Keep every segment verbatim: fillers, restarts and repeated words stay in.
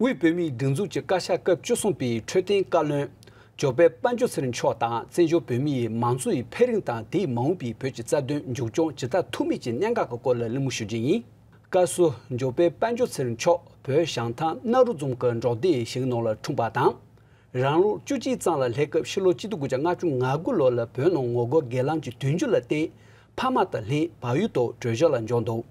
དབུས་བོད་མིའི་སྒྲིག་འཛུགས་ཀྱི་བཀའ་ཤག་སྐབས་བཅུ་གསུམ་པའི་འཕྲོད་བསྟེན་བཀའ་བློན་ཇོ་བོད་དཔལ་འབྱོར་ཚེ་རིང་མཆོག་དང་བཙན་བྱོལ་བོད་མིའི་མང་གཙོའི་འཕེལ་རིམ་དང་དེའི་མ་འོངས་པའི་བོད་ཀྱི་རྩ་དོན་མཇུག་སྐྱོང་ཇི་ལྟར་ཐུབ་མིན་གྱི་གནད་འགག་གི་སྐོར་ལ་གླེང་མོལ་ཞུ་རྒྱུ་ཡིན། སྐབས་སུ་ཇོ་བོད་དཔལ་འབྱོར་ཚེ་རིང་མཆོག་བོད་བྱང་ཐང་གནའ་རུ་རྫོང་གི་འབྲོག་སྡེ་ཞིག་ནང་ལ་འཁྲུངས་པ་དང་། རང་ལོ་བཅུ་གཅིག་ཙམ་ལ་སླེབས་སྐབས་ཕྱི་ལོ་གཅིག་སྟོང་དགུ་བརྒྱ་ལྔ་བཅུ་ང་དགུ་ལོ་ལ་བོད་ནང་ངོ་རྒོལ་སྒེར་ལངས་ཀྱི་དུས་འགྱུར་ལ་བརྟེན་ཕ་མ་དང་ལྷན་བལ་ཡུལ་དུ་བྲོས་བྱོལ་ལ་འབྱོར་འདུག་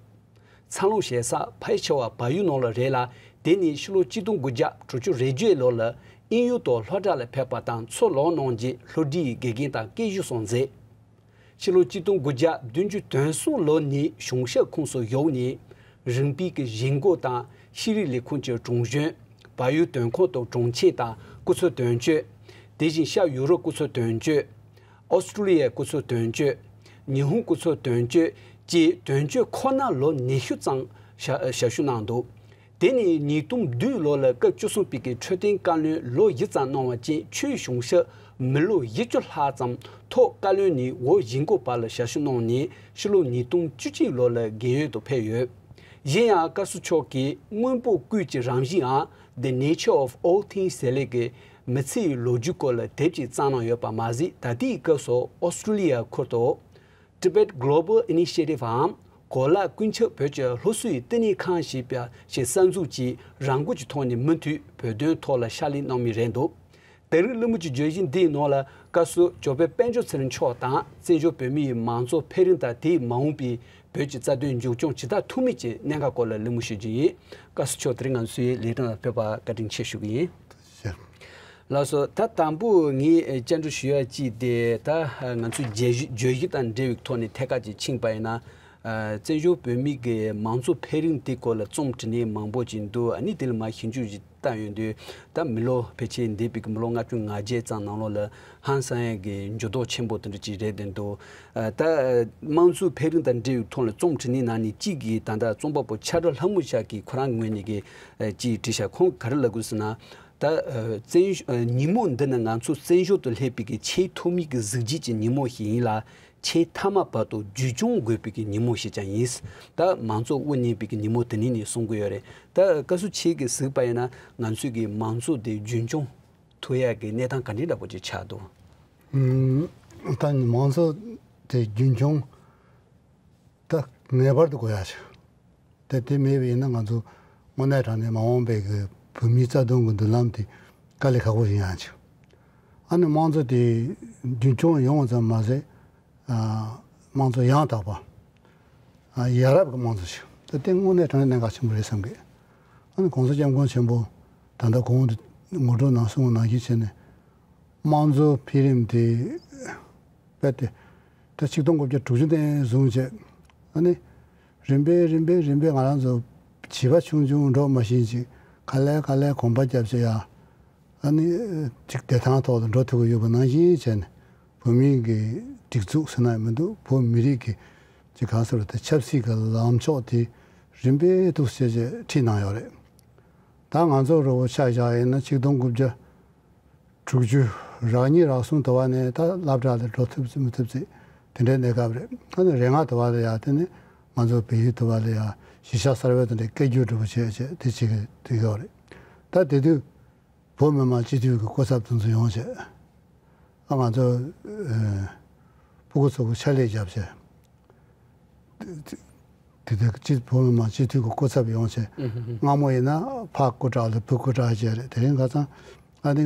འཚར་ལོངས་བྱེད་ས་ཕལ་ཆེ་བ་བལ་ཡུལ་ནང་ལ་རེད་ལ། དེ་ནས་ཕྱི་ལོ་གཅིག་སྟོང་དགུ་བརྒྱ་དྲུག་ཅུ་རེ་བརྒྱད་ལོ་ལ་དབྱིན་ཡུལ་དུ་སློབ་གྲྭ་ལ་ཕེབས་པ་དང་མཚོ་ལོག་གནང་རྗེས་སློབ་གྲྭའི་དགེ་རྒན་དང་སྐད་བཞུགས་སོགས་མཛད། ཕྱི་ལོ་གཅིག་སྟོང་དགུ་བརྒྱ་བདུན་ཅུ་དོན་གསུམ་ལོ་ནས་གཞུང་ཞབས་ཁོངས་སུ་ཞུགས་ནས་རིམ་པས་ཀྱི་གཞིས་འགོ་དང་ཤེས་རིག་ལས་ཁུངས་ཀྱི་དྲུང་གཞོན། བལ་ཡུལ་དོན་ཁང་དུ་དྲུང་ཆེ་དང་སྐུ་ཚབ་དོན་གཅོད། དེ་བཞིན་ཤར་ཡུ་རོབ་སྐུ་ཚབ་དོན་གཅོད། ཨོ་སི་ཀྲུ་ལི་ཡའི་སྐུ་ཚབ་དོན་གཅོད། ཉི་ཧོང་སྐུ་ཚབ་དོན་གཅོད་བཅས་དོན་གཅོད་ཁོ་ན་ལོ་ཉི་ཤུ་ཙམ་ཞབས་ཞབས་ཞུ་གནང་འདུག་དེ་ནས་ཉིས་སྟོང་བདུན་ལོ་ལ་སྐབས་བཅུ་གསུམ་པའི་གི་འཕྲོད་བསྟེན་བཀའ་བློན་ལོ་བཞི་ཙམ་གནང་བ་བཅས་ཆོས་གཞུང་ཞབས་མི་ལོ་བཞི་བཅུ་ལྷག་ཙམ་ཐོག་བཀའ་བློན་ནས་འོག་གཞིས་འགོ་བར་ལ་ཞབས་ཞུ་གནང་ནས་ཕྱི་ལོ་ཉིས་སྟོང་བཅུ་གཅིག་ལོ་ལ་རྒན་ཡོལ་དུ་ཕེབས་ཡོད། གཞན་ཡང་བཀའ་ཟུར་མཆོག་གིས་སྔོན་པོ་ཀུན་གྱི་རང་བཞིན་འམ་The Nature of All Things ཟེར་ལེ་གི་མི་ཚེ་ཡི་ལོ་རྒྱུས་སྐོར་ལ་དེབ་ཅིག་བརྩམས་གནང་ཡོད་པ་མ་ཟད། ད་ལྟའི་སྐབས་སུ་ཨོ་སི་ཀྲུ་ལི་ཡ་ཁུལ་དུ་Tibet Global Initiative འམ་གོ་ལག་ཀུན་ཁྱབ་བོད་ཀྱི་སློབ་གསོའི་བསྟི་གནས་ཁང་ཞེས་པ་ཞིག་གསར་འཛུགས་ཀྱིས་རང་འགུལ་གྱི་ཐོག་ནས་མུ་མཐུད་བོད་དོན་ཐོག་ལ་ཕྱག་ལས་གནང་མུས་རེད་འདུག་དེ་རིང་གླེང་མོལ་གྱི་བརྗོད་གཞི་འདིའི་ནང་ལ་བཀའ་ཟུར་ཇོ་བོད་དཔལ་འབྱོར་ཚེ་རིང་མཆོག་དང་བཙན་བྱོལ་བོད་མིའི་མང་གཙོ་འཕེལ་རིམ་དང་དེའི་མ་འོངས་པའི་བོད་ཀྱི་རྩ་དོན་མཇུག་སྐྱོང་ཇི་ལྟར་ཐུབ་མིན་གྱི་གནད་འགག་སྐོར་ལ་གླེང་མོལ་ཞུ་རྒྱུ་ཡིན། བཀའ་ཟུར་མཆོག་དེ་རིང་ང་ཚོའི་ལས་རིམ་ལ་ཕེབས་པར་བཀའ་དྲིན་ཆེ་ཞུ་གི་ཡིན། ལགས་སོ། ད་དང་པོ་ངས་བཅར་འདྲི་ཞུ་ཡ་གཅིག་དེ་ད་ང་ཚོའི་བརྗོད་གཞི་བརྗོད་གཞི་དང་འབྲེལ་བའི་ཐོག་ནས་ཐད་ཀར་ཅིག་ཕྱིན་པ་ཡིན་ན། བཙན་བྱོལ་བོད་མི་གི་མང་གཙོ་འཕེལ་རིམ་དེ་སྐོར་ལ་རྩོམ་བྲིས་ནས་མང་པོ་ཅིག་འདུག་ཨ་ནི་དེ་ལ་མ་ཞིབ་འཇུག་ཅིག་བཏང་ཡོང་དུས། ད་མི་ལོ་ཕལ་ཆེར་འདས་པའི་གི་མི་ལོ་ལྔ་བཅུ་ང་བརྒྱད་ཙམ་ནང་ལོགས་ལ་ཧང་སང་ཡ་གི་འགྱུར་ལྡོག་ཆེན་པོ་དེ་འདྲ་ཅིག་རེད་བསྡད་འདུག་ད་དམངས་གཙོའི་འཕེལ་རིམ་དང་འབྲེལ་བའི་ཐོག་ལ་རྩོམ་བྲིས་ནས་ནང་ནས་གཅིག་གིས་ད་ལྟ་རྩོམ་པ་པོ་ཆ་སྒྲོན་ལྷ་མོ་ཞབས་ཀྱིས་ཁོ་རང་ངོས་ནས་གི་ཅིག་བྲིས་ཤག་ཁོང་ག་རེ་ལབ་དགོས་ཟེར་ན། ད་བཙན་ཉིན་མོ་འདི་ནི་ང་ཚོ་བཙན་བྱོལ་དུ་སླེབས་པའི་གི་ཆེས་ཐོག་མའི་གི་གཟི་བརྗིད་ཀྱི་ཉིན་མོ་ཞིག་ཡིན་ལ། ཆེས་མཐའ་མ་བར་དུ་རྒྱུན་སྐྱོང་དགོས་པའི་གི་ཉིན་མོ་ཞིག་ཀྱང་ཡིན། ད་མང་གཙོ་དབུ་བརྙེས་པའི་གི་ཉིན་མོ་དེ་ནི་ནས་གསུང་གི་ཡོད་རེད། ད་བཀའ་ཟུར་ཁྱེད་ཀྱིས་གཟིགས་པ་ཡིན་ན་ང་ཚོའི་གི་མང་གཙོ་དེ་རྒྱུན་སྐྱོང་ཐུབ་ཡག་གི་གནས་སྟངས་ག་འདྲའི་འདྲ་པོ་ཅིག་ཆགས་འདུག་ཨུམ། ད་མང་གཙོ་དེ་རྒྱུན་སྐྱོང་ད་ངེས་པར་དུ་དགོས་ཡག་ཆགས། དེ་དེ་མེད་པ་ཡིན་ན་ང་ཚོ་དངོས་གནས་དྲང་གནས་མ་འོངས་པའི་གི་བོད་མིའི་རྩ་དོན་གྱི་མདུན་ལམ་དེ་དཀའ་ལས་ཁག་པོ་ཞིག་ཡང་ཆེ། ཨ་ནི་དམངས་གཙོ་དེ་རྒྱུན་འཁྱོངས་ཡོང་བ་ཙམ་མ་ཟད། ཨ་དམངས་གཙོ་ཡང་དག་པ། ཨ་ཡ་རབས་ཀྱི་དམངས་གཙོ་ཞིག་ད་དེ་དངོས་གནས་དྲང་གནས་གནད་འགག་ཆེན་པོ་རེད་བསམ་གི། ཨ་ནི་༸གོང་ས་༸སྐྱབས་མགོན་ཆེན་པོ་ད་ལྟ་གོང་དུ་ངོ་སྤྲོད་ནང་གསུངས་པ་ནང་བཞིན་བྱས་ནས། དམངས་གཙོ་འཕེལ་རིམ་དེ་རྦད་དེ་ད་ཆིག་སྟོང་དགུ་བརྒྱ་དྲུག་ཅུ་ནས་བཟུང་བྱས། ཨ་ནི་རིམ་པས་རིམ་པས་རིམ་པས་ང་རང་ཚོ་བྱིས་པ་ཆུང་ཆུང་འགྲོ་མ་ཤེས་ཅིག་ག་ལེ་ག་ལེ་གོམ་པ་རྒྱབ་བྱས་ཡ། ཨ་ནི་ཅིག་བདེ་ཐང་ཐོག་ཏུ་འགྲོ་ཐུབ་ཀྱི་ཡོད་པ་ནང་བཞིན་བྱས་ནས་བོད་མིའི་གི་སྒྲིག་འཛུགས་ཟེར་ན་ཡང་མི་འདུག་བོད་མི་རིགས་ཀྱི་ཅིག་གང་ཟེར་བ་དེ་ཆབ་སྲིད་ཀྱི་ལངས་ཕྱོགས་དེ་རིམ་པས་འདུག་སེ་བྱས་བྱས་ཁྲིད་གནང་ཡོད་རེད། ད་ང་ཚོ་རོ་ཆ་བཞག་ཡིན་ན་ཆིག་སྟོང་དགུ་བརྒྱ་དྲུག་ཅུ་རེ་གཉིས་རེ་གསུམ་དུ་བ་ནས་ད་སློབ་གྲྭ་ལ་འགྲོ་ཐུབ་ཚུལ་མི་ཐུབ་ཚུལ་དེ་འདྲའི་གནས་སྐབས་རེད། ཨ་ནི་རེ་ལྔ་དུ་བ་ལ་ཡ་དེ་ནི་ང་ཚོ་བལ་ཡུལ་དུ་བ་ལ་ཡ་གཞིས་ཆགས་གསར་པའི་དེ་འདྲའི་སྐད་སྒྱུར་འདྲ་པོ་བྱས་བྱས་དེ་བྱེད་ཀྱི་དེ་ཡོད་རེད། ད་དེ་དུས་བོད་མི་མང་སྤྱི་འཐུས་ཀྱི་སྐུ་ཚབ་དེ་ཚོ་ཡོང་བྱས། ཨ་ང་ཚོ་ཨ་སྤུ་གུ་ཚོ་གི་ཕྱག་ལས་བརྒྱབ་བྱས། དེ་དེ་སྤྱི་བོད་མི་མང་སྤྱི་འཐུས་ཀྱི་སྐུ་ཚབ་ཡོང་བྱས། ཨུ་ཧུ་ཧུ། སྔ་མོ་ཡིན་ན་ཕ་སྐུ་དྲག་ལ་བུ་སྐུ་དྲག་བྱས་རེད། དེ་རིང་ཁ་སང་ཨ་ནི་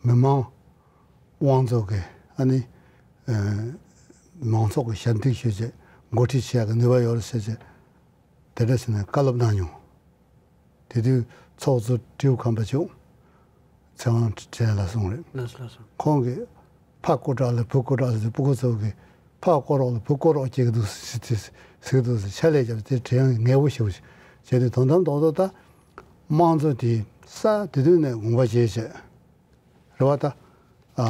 མི་མང་དབང་ཚོགས་ཀྱི་ཨ་ནི་ཨ་མང་ཚོགས་ཀྱི་ཞབས་འདེགས་ཞུ་བྱས་འགོ་ཁྲིད་བྱེད་ཡག་གི་ནུས་པ་ཡོད་རེད་ཟེར་བྱས། དེ་འདྲ་ཟེར་ནས་བཀའ་སློབ་གནང་མྱོང་། དེ་དུས་ཚོགས་གཙོ་སྤྲེའུ་ཁམས་པ་མཆོག་ཚེ་དབང་ཁྲི་ལ་སོང་རེད། ལགས་སོ་ལགས་སོ། ཁོང་གིས་ཕ་སྐུ་དྲག་ལ་བུ་སྐུ་དྲག་ཟེར་དུས་སྤུ་གུ་ཚོ་གིས་ཕ་སྐུ་རོགས་ལ་བུ་སྐུ་རོགས་སྐྱེ་གི་འདུག་ཟེར་ཟེར་གི་འདུག་ཟེར་ཕྱག་ལས་བརྒྱབ་སྟེ་དྲན་ཡང་ངལ་པོ་ཞེ་པོ་ཞིག་བྱས་ཏེ། དོན་དམ་རྡོག་རྡོག་ད་དམངས་གཙོ་དེ་ས་དེ་དུས་ནས་དགོངས་པ་བཞེས་བྱས། རེད་བ་ད། ཨ་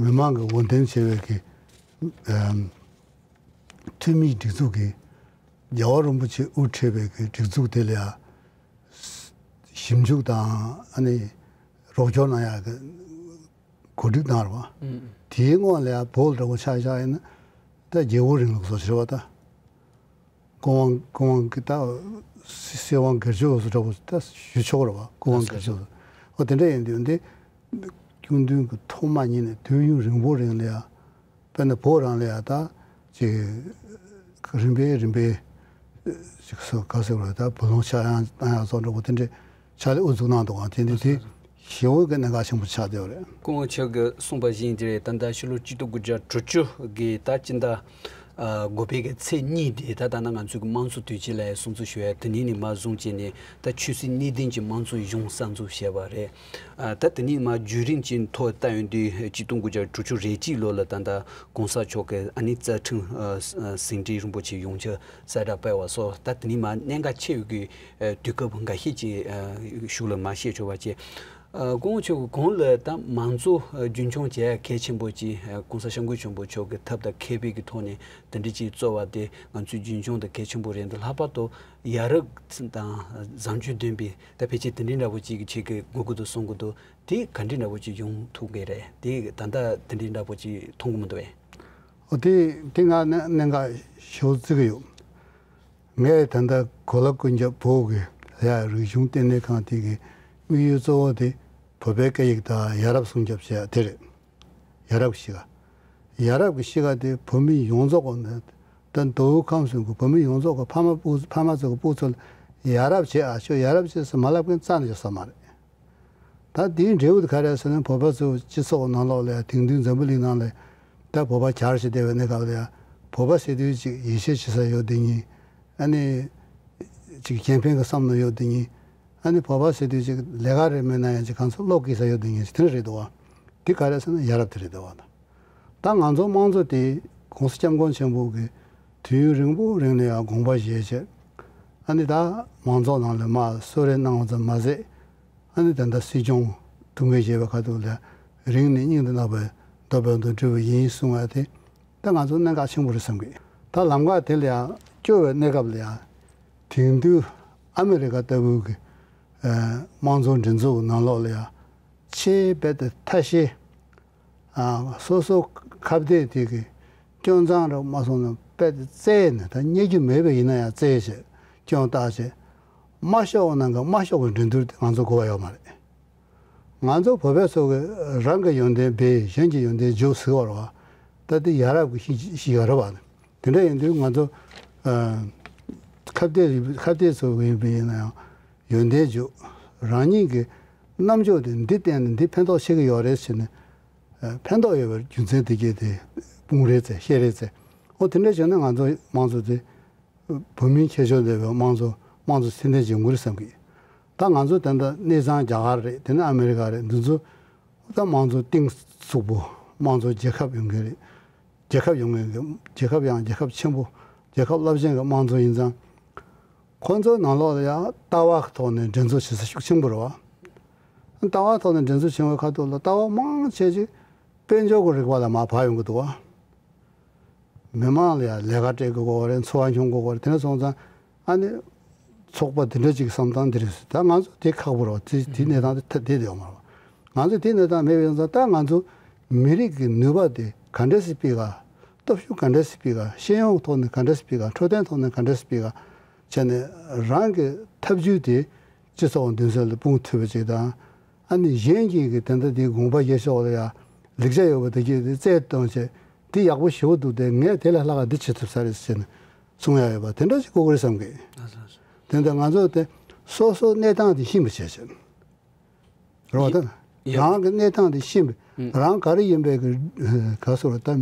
མི་མང་གི་འོས་འདེམས་བྱས་པའི་གི་ཨ་འཐུས་མིའི་སྒྲིག་འཛུགས་ཀྱི་རྒྱལ་བ་རིན་པོ་ཆེས་དབུ་ཁྲིད་པའི་གི་སྒྲིག་འཛུགས་དེ་ལ་ཡ་ཞིབ་འཇུག་དང་ཨ་ནི་རོགས་སྐྱོར་གནང་ཡག་གི་གོ་སྒྲིག་གནང་རེད་བ། ཨུམ། དེའི་སྔོན་ལ་ཡ་བོད་འདྲ་བོ་ཆ་བཞག་ཡིན་ན་ད་རྒྱལ་བོ་རིང་ལུགས་སོགས་ཞེས་པ་ད། ཀུན་དབང་ཀུན་དབང་གི་ད་ སྲིད་དབང་སྒེར་གཅོད་སུ་འདྲ་པོ་ད་ཞུ་ཆོག་རེད་བ། སྐུ་དབང་སྒེར་གཅོད་སུ། ཨོ་དེ་འདྲ་ཡིན་དུས་འདི་སྐྱོན་འདོན་གྱི་ཐོག་མ་ཉིད་ནས་དུས་ཡུན་རིང་པོ་རིང་ལ་ཡ། དཔེར་ན་བོད་རང་ལ་ཡ་ད་ཅིག་རིམ་པས་རིམ་པས་ཅིག་སོ་ག་ཟེར་བ་ད་བུ་ལོན་ཆག་ཡང་བཏང་ཡང་སོགས་འདྲ་པོ་དེ་འདྲའི་ཕྱག་ལས་དབུ་འཛུགས་གནང་འདུག་ག་དེ་འདི་དེ་ཞེ་པོ་གི་གནད་འགག་ཆེན་པོ་ཆགས་བསྡད་ཡོད་རེད། སྐུ་ངོ་མཆོག་གིས་གསུངས་པ་བཞིན་དེ་རེད། ད་ལྟ་ཕྱི་ལོ་གཅིག་སྟོང་དགུ་བརྒྱ་དྲུག་ཅུ་གི་ད་སྤྱི་ཟླ་ཨ་དགུ་པའི་གི་ཚེས་གཉིས་དེ་ད་ད་ནང་ང་ཚོའི་གི་དམངས་གཙོ་དུས་ཆེན་ལ་སྲུང་བརྩི་ཞུ་ཡ། དེ་ནས་ནི་མ་བཟུང་བྱས་ནས་ད་ཆོས་སྲིད་གཉིས་ལྡན་གྱི་དམངས་གཙོ་གཞུང་གསར་འཛུགས་བྱས་པ་རེད། ཨ་ད་དེ་ནས་མ་བརྒྱུད་རིམ་གྱི་ཐོག་ལྟ་ཡོང་དུས་གཅིག་སྟོང་དགུ་བརྒྱ་དྲུག་ཅུ་རེ་གཅིག་ལོ་ལ་ད་ལྟ་གོང་ས་མཆོག་གི་ཨ་ནི་རྩ་ཁྲིམས་ཨ་ཟིན་བྲིས་རིན་པོ་ཆེ་ཡོངས་ཁྱབ་གསལ་བསྒྲགས་སྤེལ་བ་སོགས། ད་དེ་ནས་མ་གནད་འགག་ཆེ་བའི་གི་ཨ་དུས་སྐབས་འགའ་ཤས་ཀྱི་ཨ་ཤུགས་ལ་མ་བཤད་ཆོག་པ་བྱས། ཨ་སྐུ་ངོ་མཆོག་གིས་གོང་ལ་ད་མང་གཙོ་ཨ་རྒྱུན་འཁྱོངས་བྱེད་ཡ་གལ་ཆེན་པོ་ཅིག་ཨ་གོང་ས་སྐྱབས་མགོན་ཆེན་པོ་མཆོག་གི་ཐབས་དང་མཁས་པའི་གི་ཐོག་ནས་དེ་འདྲ་ཅིག་གཙོ་བ་དེ་ང་ཚོའི་རྒྱུན་འཁྱོངས་དང་གལ་ཆེན་པོ་རེད་འདུག་ལྷག་པར་དུ་ཡ་རབས་དང་བཟང་སྤྱོད་ལྡན་པའི་ད་ཕལ་ཆེར་དེ་འདྲའི་འདྲ་པོ་ཅིག་གི་ཆེད་ཀྱི་དགོས་ཀྱི་འདུག་གསུང་གི་འདུག་དེ་ག་འདྲའི་འདྲ་པོ་ཅིག་ཡོང་ཐུབ་ཀྱི་རེད། དེ་ད་ལྟ་དེ་འདྲའི་འདྲ་པོ་ཅིག་མཐོང་གི་མི་འདུག་བས། ཨོ་དེ་དེ་ང་གནད་གནད་འགག་ཞེ་པོ་བརྩི་གི་ཡོད། ངས་ད་ལྟ་གོ་ལ་ཀུན་ཁྱབ་བོད་ཀྱི་ལ་ཡ་རིག་གཞུང་ལྟེ་གནས་ཁང་དེ་གི་དམིགས་ཡུལ་གཙོ་བོ་དེ་བོད་པའི་སྐད་ཡིག་དང་ཡ་རབས་སྲུང་སྐྱོབ་བྱེད་ཡ་དེ་རེད། ཡ་རབས་ཀྱི་གཤིས་ཀ་ཡ་རབས་ཀྱི་གཤིས་ཀ་དེ་བོད་མི་ཡོངས་རྫོགས་ཀྱི་ད་མདོ་དབུས་ཁམས་གསུམ་གྱི་བོད་མི་ཡོངས་རྫོགས་ཀྱི་ཕ་མ་སྤུ་ཕ་མ་ཚོ་གི་སྤུ་ཚོ་ལ་ཡ་རབས་བྱེད་ཨ་ཤོ་ཡ་རབས་བྱེད་ཟེར་མ་ལབ་མཁན་རྩ་ནས་ཡོད་ས་མ་རེད། ད་དེའི་འབྲས་བུ་དེ་ག་རེ་ཟེར་ན་བོད་པ་ཚོ་སྤྱི་ཚོགས་ནང་ལོགས་ལ་དེང་དུས་འཛམ་བུ་གླིང་ནང་ལ་ད་བོད་པ་གྱར་བྱས་བསྡད་པའི་གནས་སྐབས་ལ་ཡ་བོད་པ་ཟེར་དུས་ཅིག་ཡིད་ཆེས་བྱེད་ས་ཡོད་དེ་ཉིད། ཨ་ནི་ཅིག་གཞན་ཕན་གྱི་བསམ་བློ་ཡོད་དེ་ཉིད། ཨ་ནི་བོད་པ་ཟེར་དུས་ཅིག་ལས་ཀ་རེ་མེད་ན་ཡང་ཅིག་གང་ཚོད་བློ་འགེལ་ས་ཡོད་དེ་ཉིད་ཅིག་དེ་འདྲ་རེད་འདུག་བ། དེ་ག་རེ་ཟེར་ན་ཡ་རབས་དེ་རེད་འདུག་བ། ད་ང་ཚོ་དམངས་གཙོ་དེ་༸གོང་ས་༸སྐྱབས་མགོན་ཆེན་པོ་གིས་དུས་ཡུན་རིང་པོ་རིང་ནས་ཡང་དགོངས་པ་བཞེས་བྱས། ཨ་ནི་ད་མང་ཚོགས་ནང་ལ་མར་གསོལ་རས་གནང་བ་ཙམ་མ་ཟད། ཨ་ནི་ད་ལྟ་སྲིད་སྐྱོང་ཐུགས་འགན་བཞེས་པའི་ཁ་ཐུག་ལ་རིང་ནས་སྙིང་དུ་བརྣག་པའི་རྡོ་སྦལ་དུ་འབྲི་བ་ཡིན་གསུང་བ་དེ་ད་ང་ཚོ་གནད་འགག་ཆེན་པོ་རེད་བསམ་གི། ད་ལམ་ཁ་དེ་ལ་ཡང་སྐྱོ་བའི་གནས་སྐབས་ལ་ཡང་དེང་དུས་ཨ་མི་རི་ཀ་ལྟ་བུ་གི་ཨ་དམངས་གཙོ་མགྲིན་ཚབ་ནང་ལོགས་ལ་ཡང་ཆེས་རྦད་དེ་ཐ་ཤལ། ཨ་སོ་སོ་ཁ་གཏད་དེ་གི་སྐྱོན་མཚང་རེ་མ་སོང་ན་རྦད་དེ་བཙལ་ནས་ད་རྙེད་རྒྱུ་མེད་པ་ཡིན་ན་ཡང་བཙལ་བྱས་སྐྱོན་བཏགས་བྱས་མ་ཤོག་ནང་གི་མ་ཤོག་གི་འགྲན་བསྡུར་དེ་ང་ཚོ་དགོས་པ་ཡོད་མ་རེད། ང་ཚོ་བོད་པའི་ཚོ་གི་རང་གི་ཡོན་ཏན་སྦས་གཞན་གྱི་ཡོན་ཏན་རྒྱུགས་ཟེར་བ་རེད་བ། ད་དེ་ཡ་རབས་ཀྱི་གཤིས་གཤིས་ཀ་རེད་བ། དེ་འདྲ་ཡིན་དུས་ང་ཚོ་ཨ་ཁ་གཏད་ཁ་གཏད་ཚོ་ཡིན་པ་ཡིན་ན་ཡང་ཡོན་ཏན་རྒྱུགས་རང་ཉིད་ཀྱི་རྣམ་དཔྱོད་དེ་འདི་བསྟན་ནས་འདི་ཕན་ཐོགས་ཆེ་གི་ཡོད་རེད་ཟེར་ནས་ཨ་ཕན་ཐོགས་ཡོད་པའི་རྒྱུ་མཚན་དེ་གས་དེ་སྤུངས་རེད་ཚེ་བཤད་རེད་ཚེ། ཨོ་དེ་འདྲ་བྱས་ན་ང་ཚོ་དམངས་གཙོ་དེ་བོད་མིའི་ཁྱད་ཆོས་ལྡན་པའི་དམངས་གཙོ་དམངས་གཙོ་སྲིད་དོན་ཡོང་གི་རེད་བསམ་གི། ད་ང་ཚོ་ད་ལྟ་གནས་ཚང་རྒྱ་གར་རེད། དེ་ནས་ཨ་མི་རི་ཀ་རེད། འདི་ཚོ་ད་དམངས་གཙོ་གཏིང་ཟབ་པོ་དམངས་གཙོ་རྒྱལ་ཁབ་ཡོང་གི་རེད། རྒྱལ་ཁབ་ཡོང་མཁན་གྱི་རྒྱལ་ཁབ་ཡང་རྒྱལ་ཁབ་ཆེན་པོ་རྒྱལ་ཁབ་རླབས་ཆེན་གྱི་དམངས་གཙོ་ཡིན་ཙང་། ཁོ་ཚོའི་ནང་ལོགས་ལ་ཡང་ལྟ་བ་གི་ཐོག་ནས་འགྲན་རྩོད་བྱེད་ས་ཤུགས་ཆེན་པོ་རེད་བ། ལྟ་བ་ཐོག་ནས་འགྲན་རྩོད་བྱེད་པའི་ཁ་ཐུག་ལ་ལྟ་བ་མང་ཆེ་ཅིག་དཔལ་འབྱོར་གྱི་རིག་པ་ལ་མར་བབས་ཡོང་གི་འདུག་བ། མི་མང་ལ་ཡང་ལས་ཀ་སྤྲད་དགོས་ཀྱི་རེད། འཚོ་བ་སྐྱོང་དགོས་ཀྱི་རེད། དེ་འདྲ་སོང་ཙང་ཨ་ནི་ཚོགས་པ་འདི་འདྲ་ཅིག་བསམ་སྟངས་འདི་རེད་ཟེར། ད་ང་ཚོ་དེ་ཁག་པོ་རེད་བ། དེ་དེའི་གནས་སྟངས་དེ་ཐད་དེ་ཡོད་མ་རེད་བ། ང་ཚོ་དེའི་གནས་སྟངས་མེད་པ་ཡིན་ཙང་ད་ང་ཚོ་མི་རིགས་ཀྱི་ནུས་པ་དེ་ག་འདྲ་སེ་སྤེལ་ག་སྟོབས་ཤུགས་ག་འདྲ་སེ་སྤེལ་ག་ཤེས་ཡོན་ཐོག་ནས་ག་འདྲ་སེ་སྤེལ་ག་འཕྲོད་བསྟེན་ཐོག་ནས་ག་འདྲ་སེ་སྤེལ་ག་བྱས་ནས་རང་གི་ཐབས་ཇུས་དེ་སྤྱི་ཚོགས་མདུན་སར་ལ་སྤུངས་ཐུབ་པ་ཅིག་དང་། ཨ་ནི་གཞན་གྱིས་གི་དེ་འདྲ་དེའི་དགོངས་པ་བཞེས་ཕྱོགས་ལ་ཡང་ལེགས་ཆ་ཡོད་པ་དེ་གྱིས་དེ་རྩལ་གཏོང་བྱས་དེ་ཡག་པོ་ཞེ་པོ་འདུག་དེ་ངས་དེ་ལས་ལྷག་ག་འདི་བྱེད་ཐུབ་ས་རེད་ཟེར་ནས་གསུང་ཡ་ཡོད་པ་དེ་འདྲ་ཞིག་དགོས་ཀྱི་རེད་བསམ་གི། དེ་འདྲ་ང་ཚོ་དེ་སོ་སོའི་གནས་སྟངས་དེ་ཤེས་པ་བྱས་བྱས། རེད་བ། ད་ཡ། རང་གི་གནས་སྟངས་དེ་ཤེས་པ། ཨང་། རང་ག་རེ་ཡིན་པའི་གི་ག་སོ་ར་ད་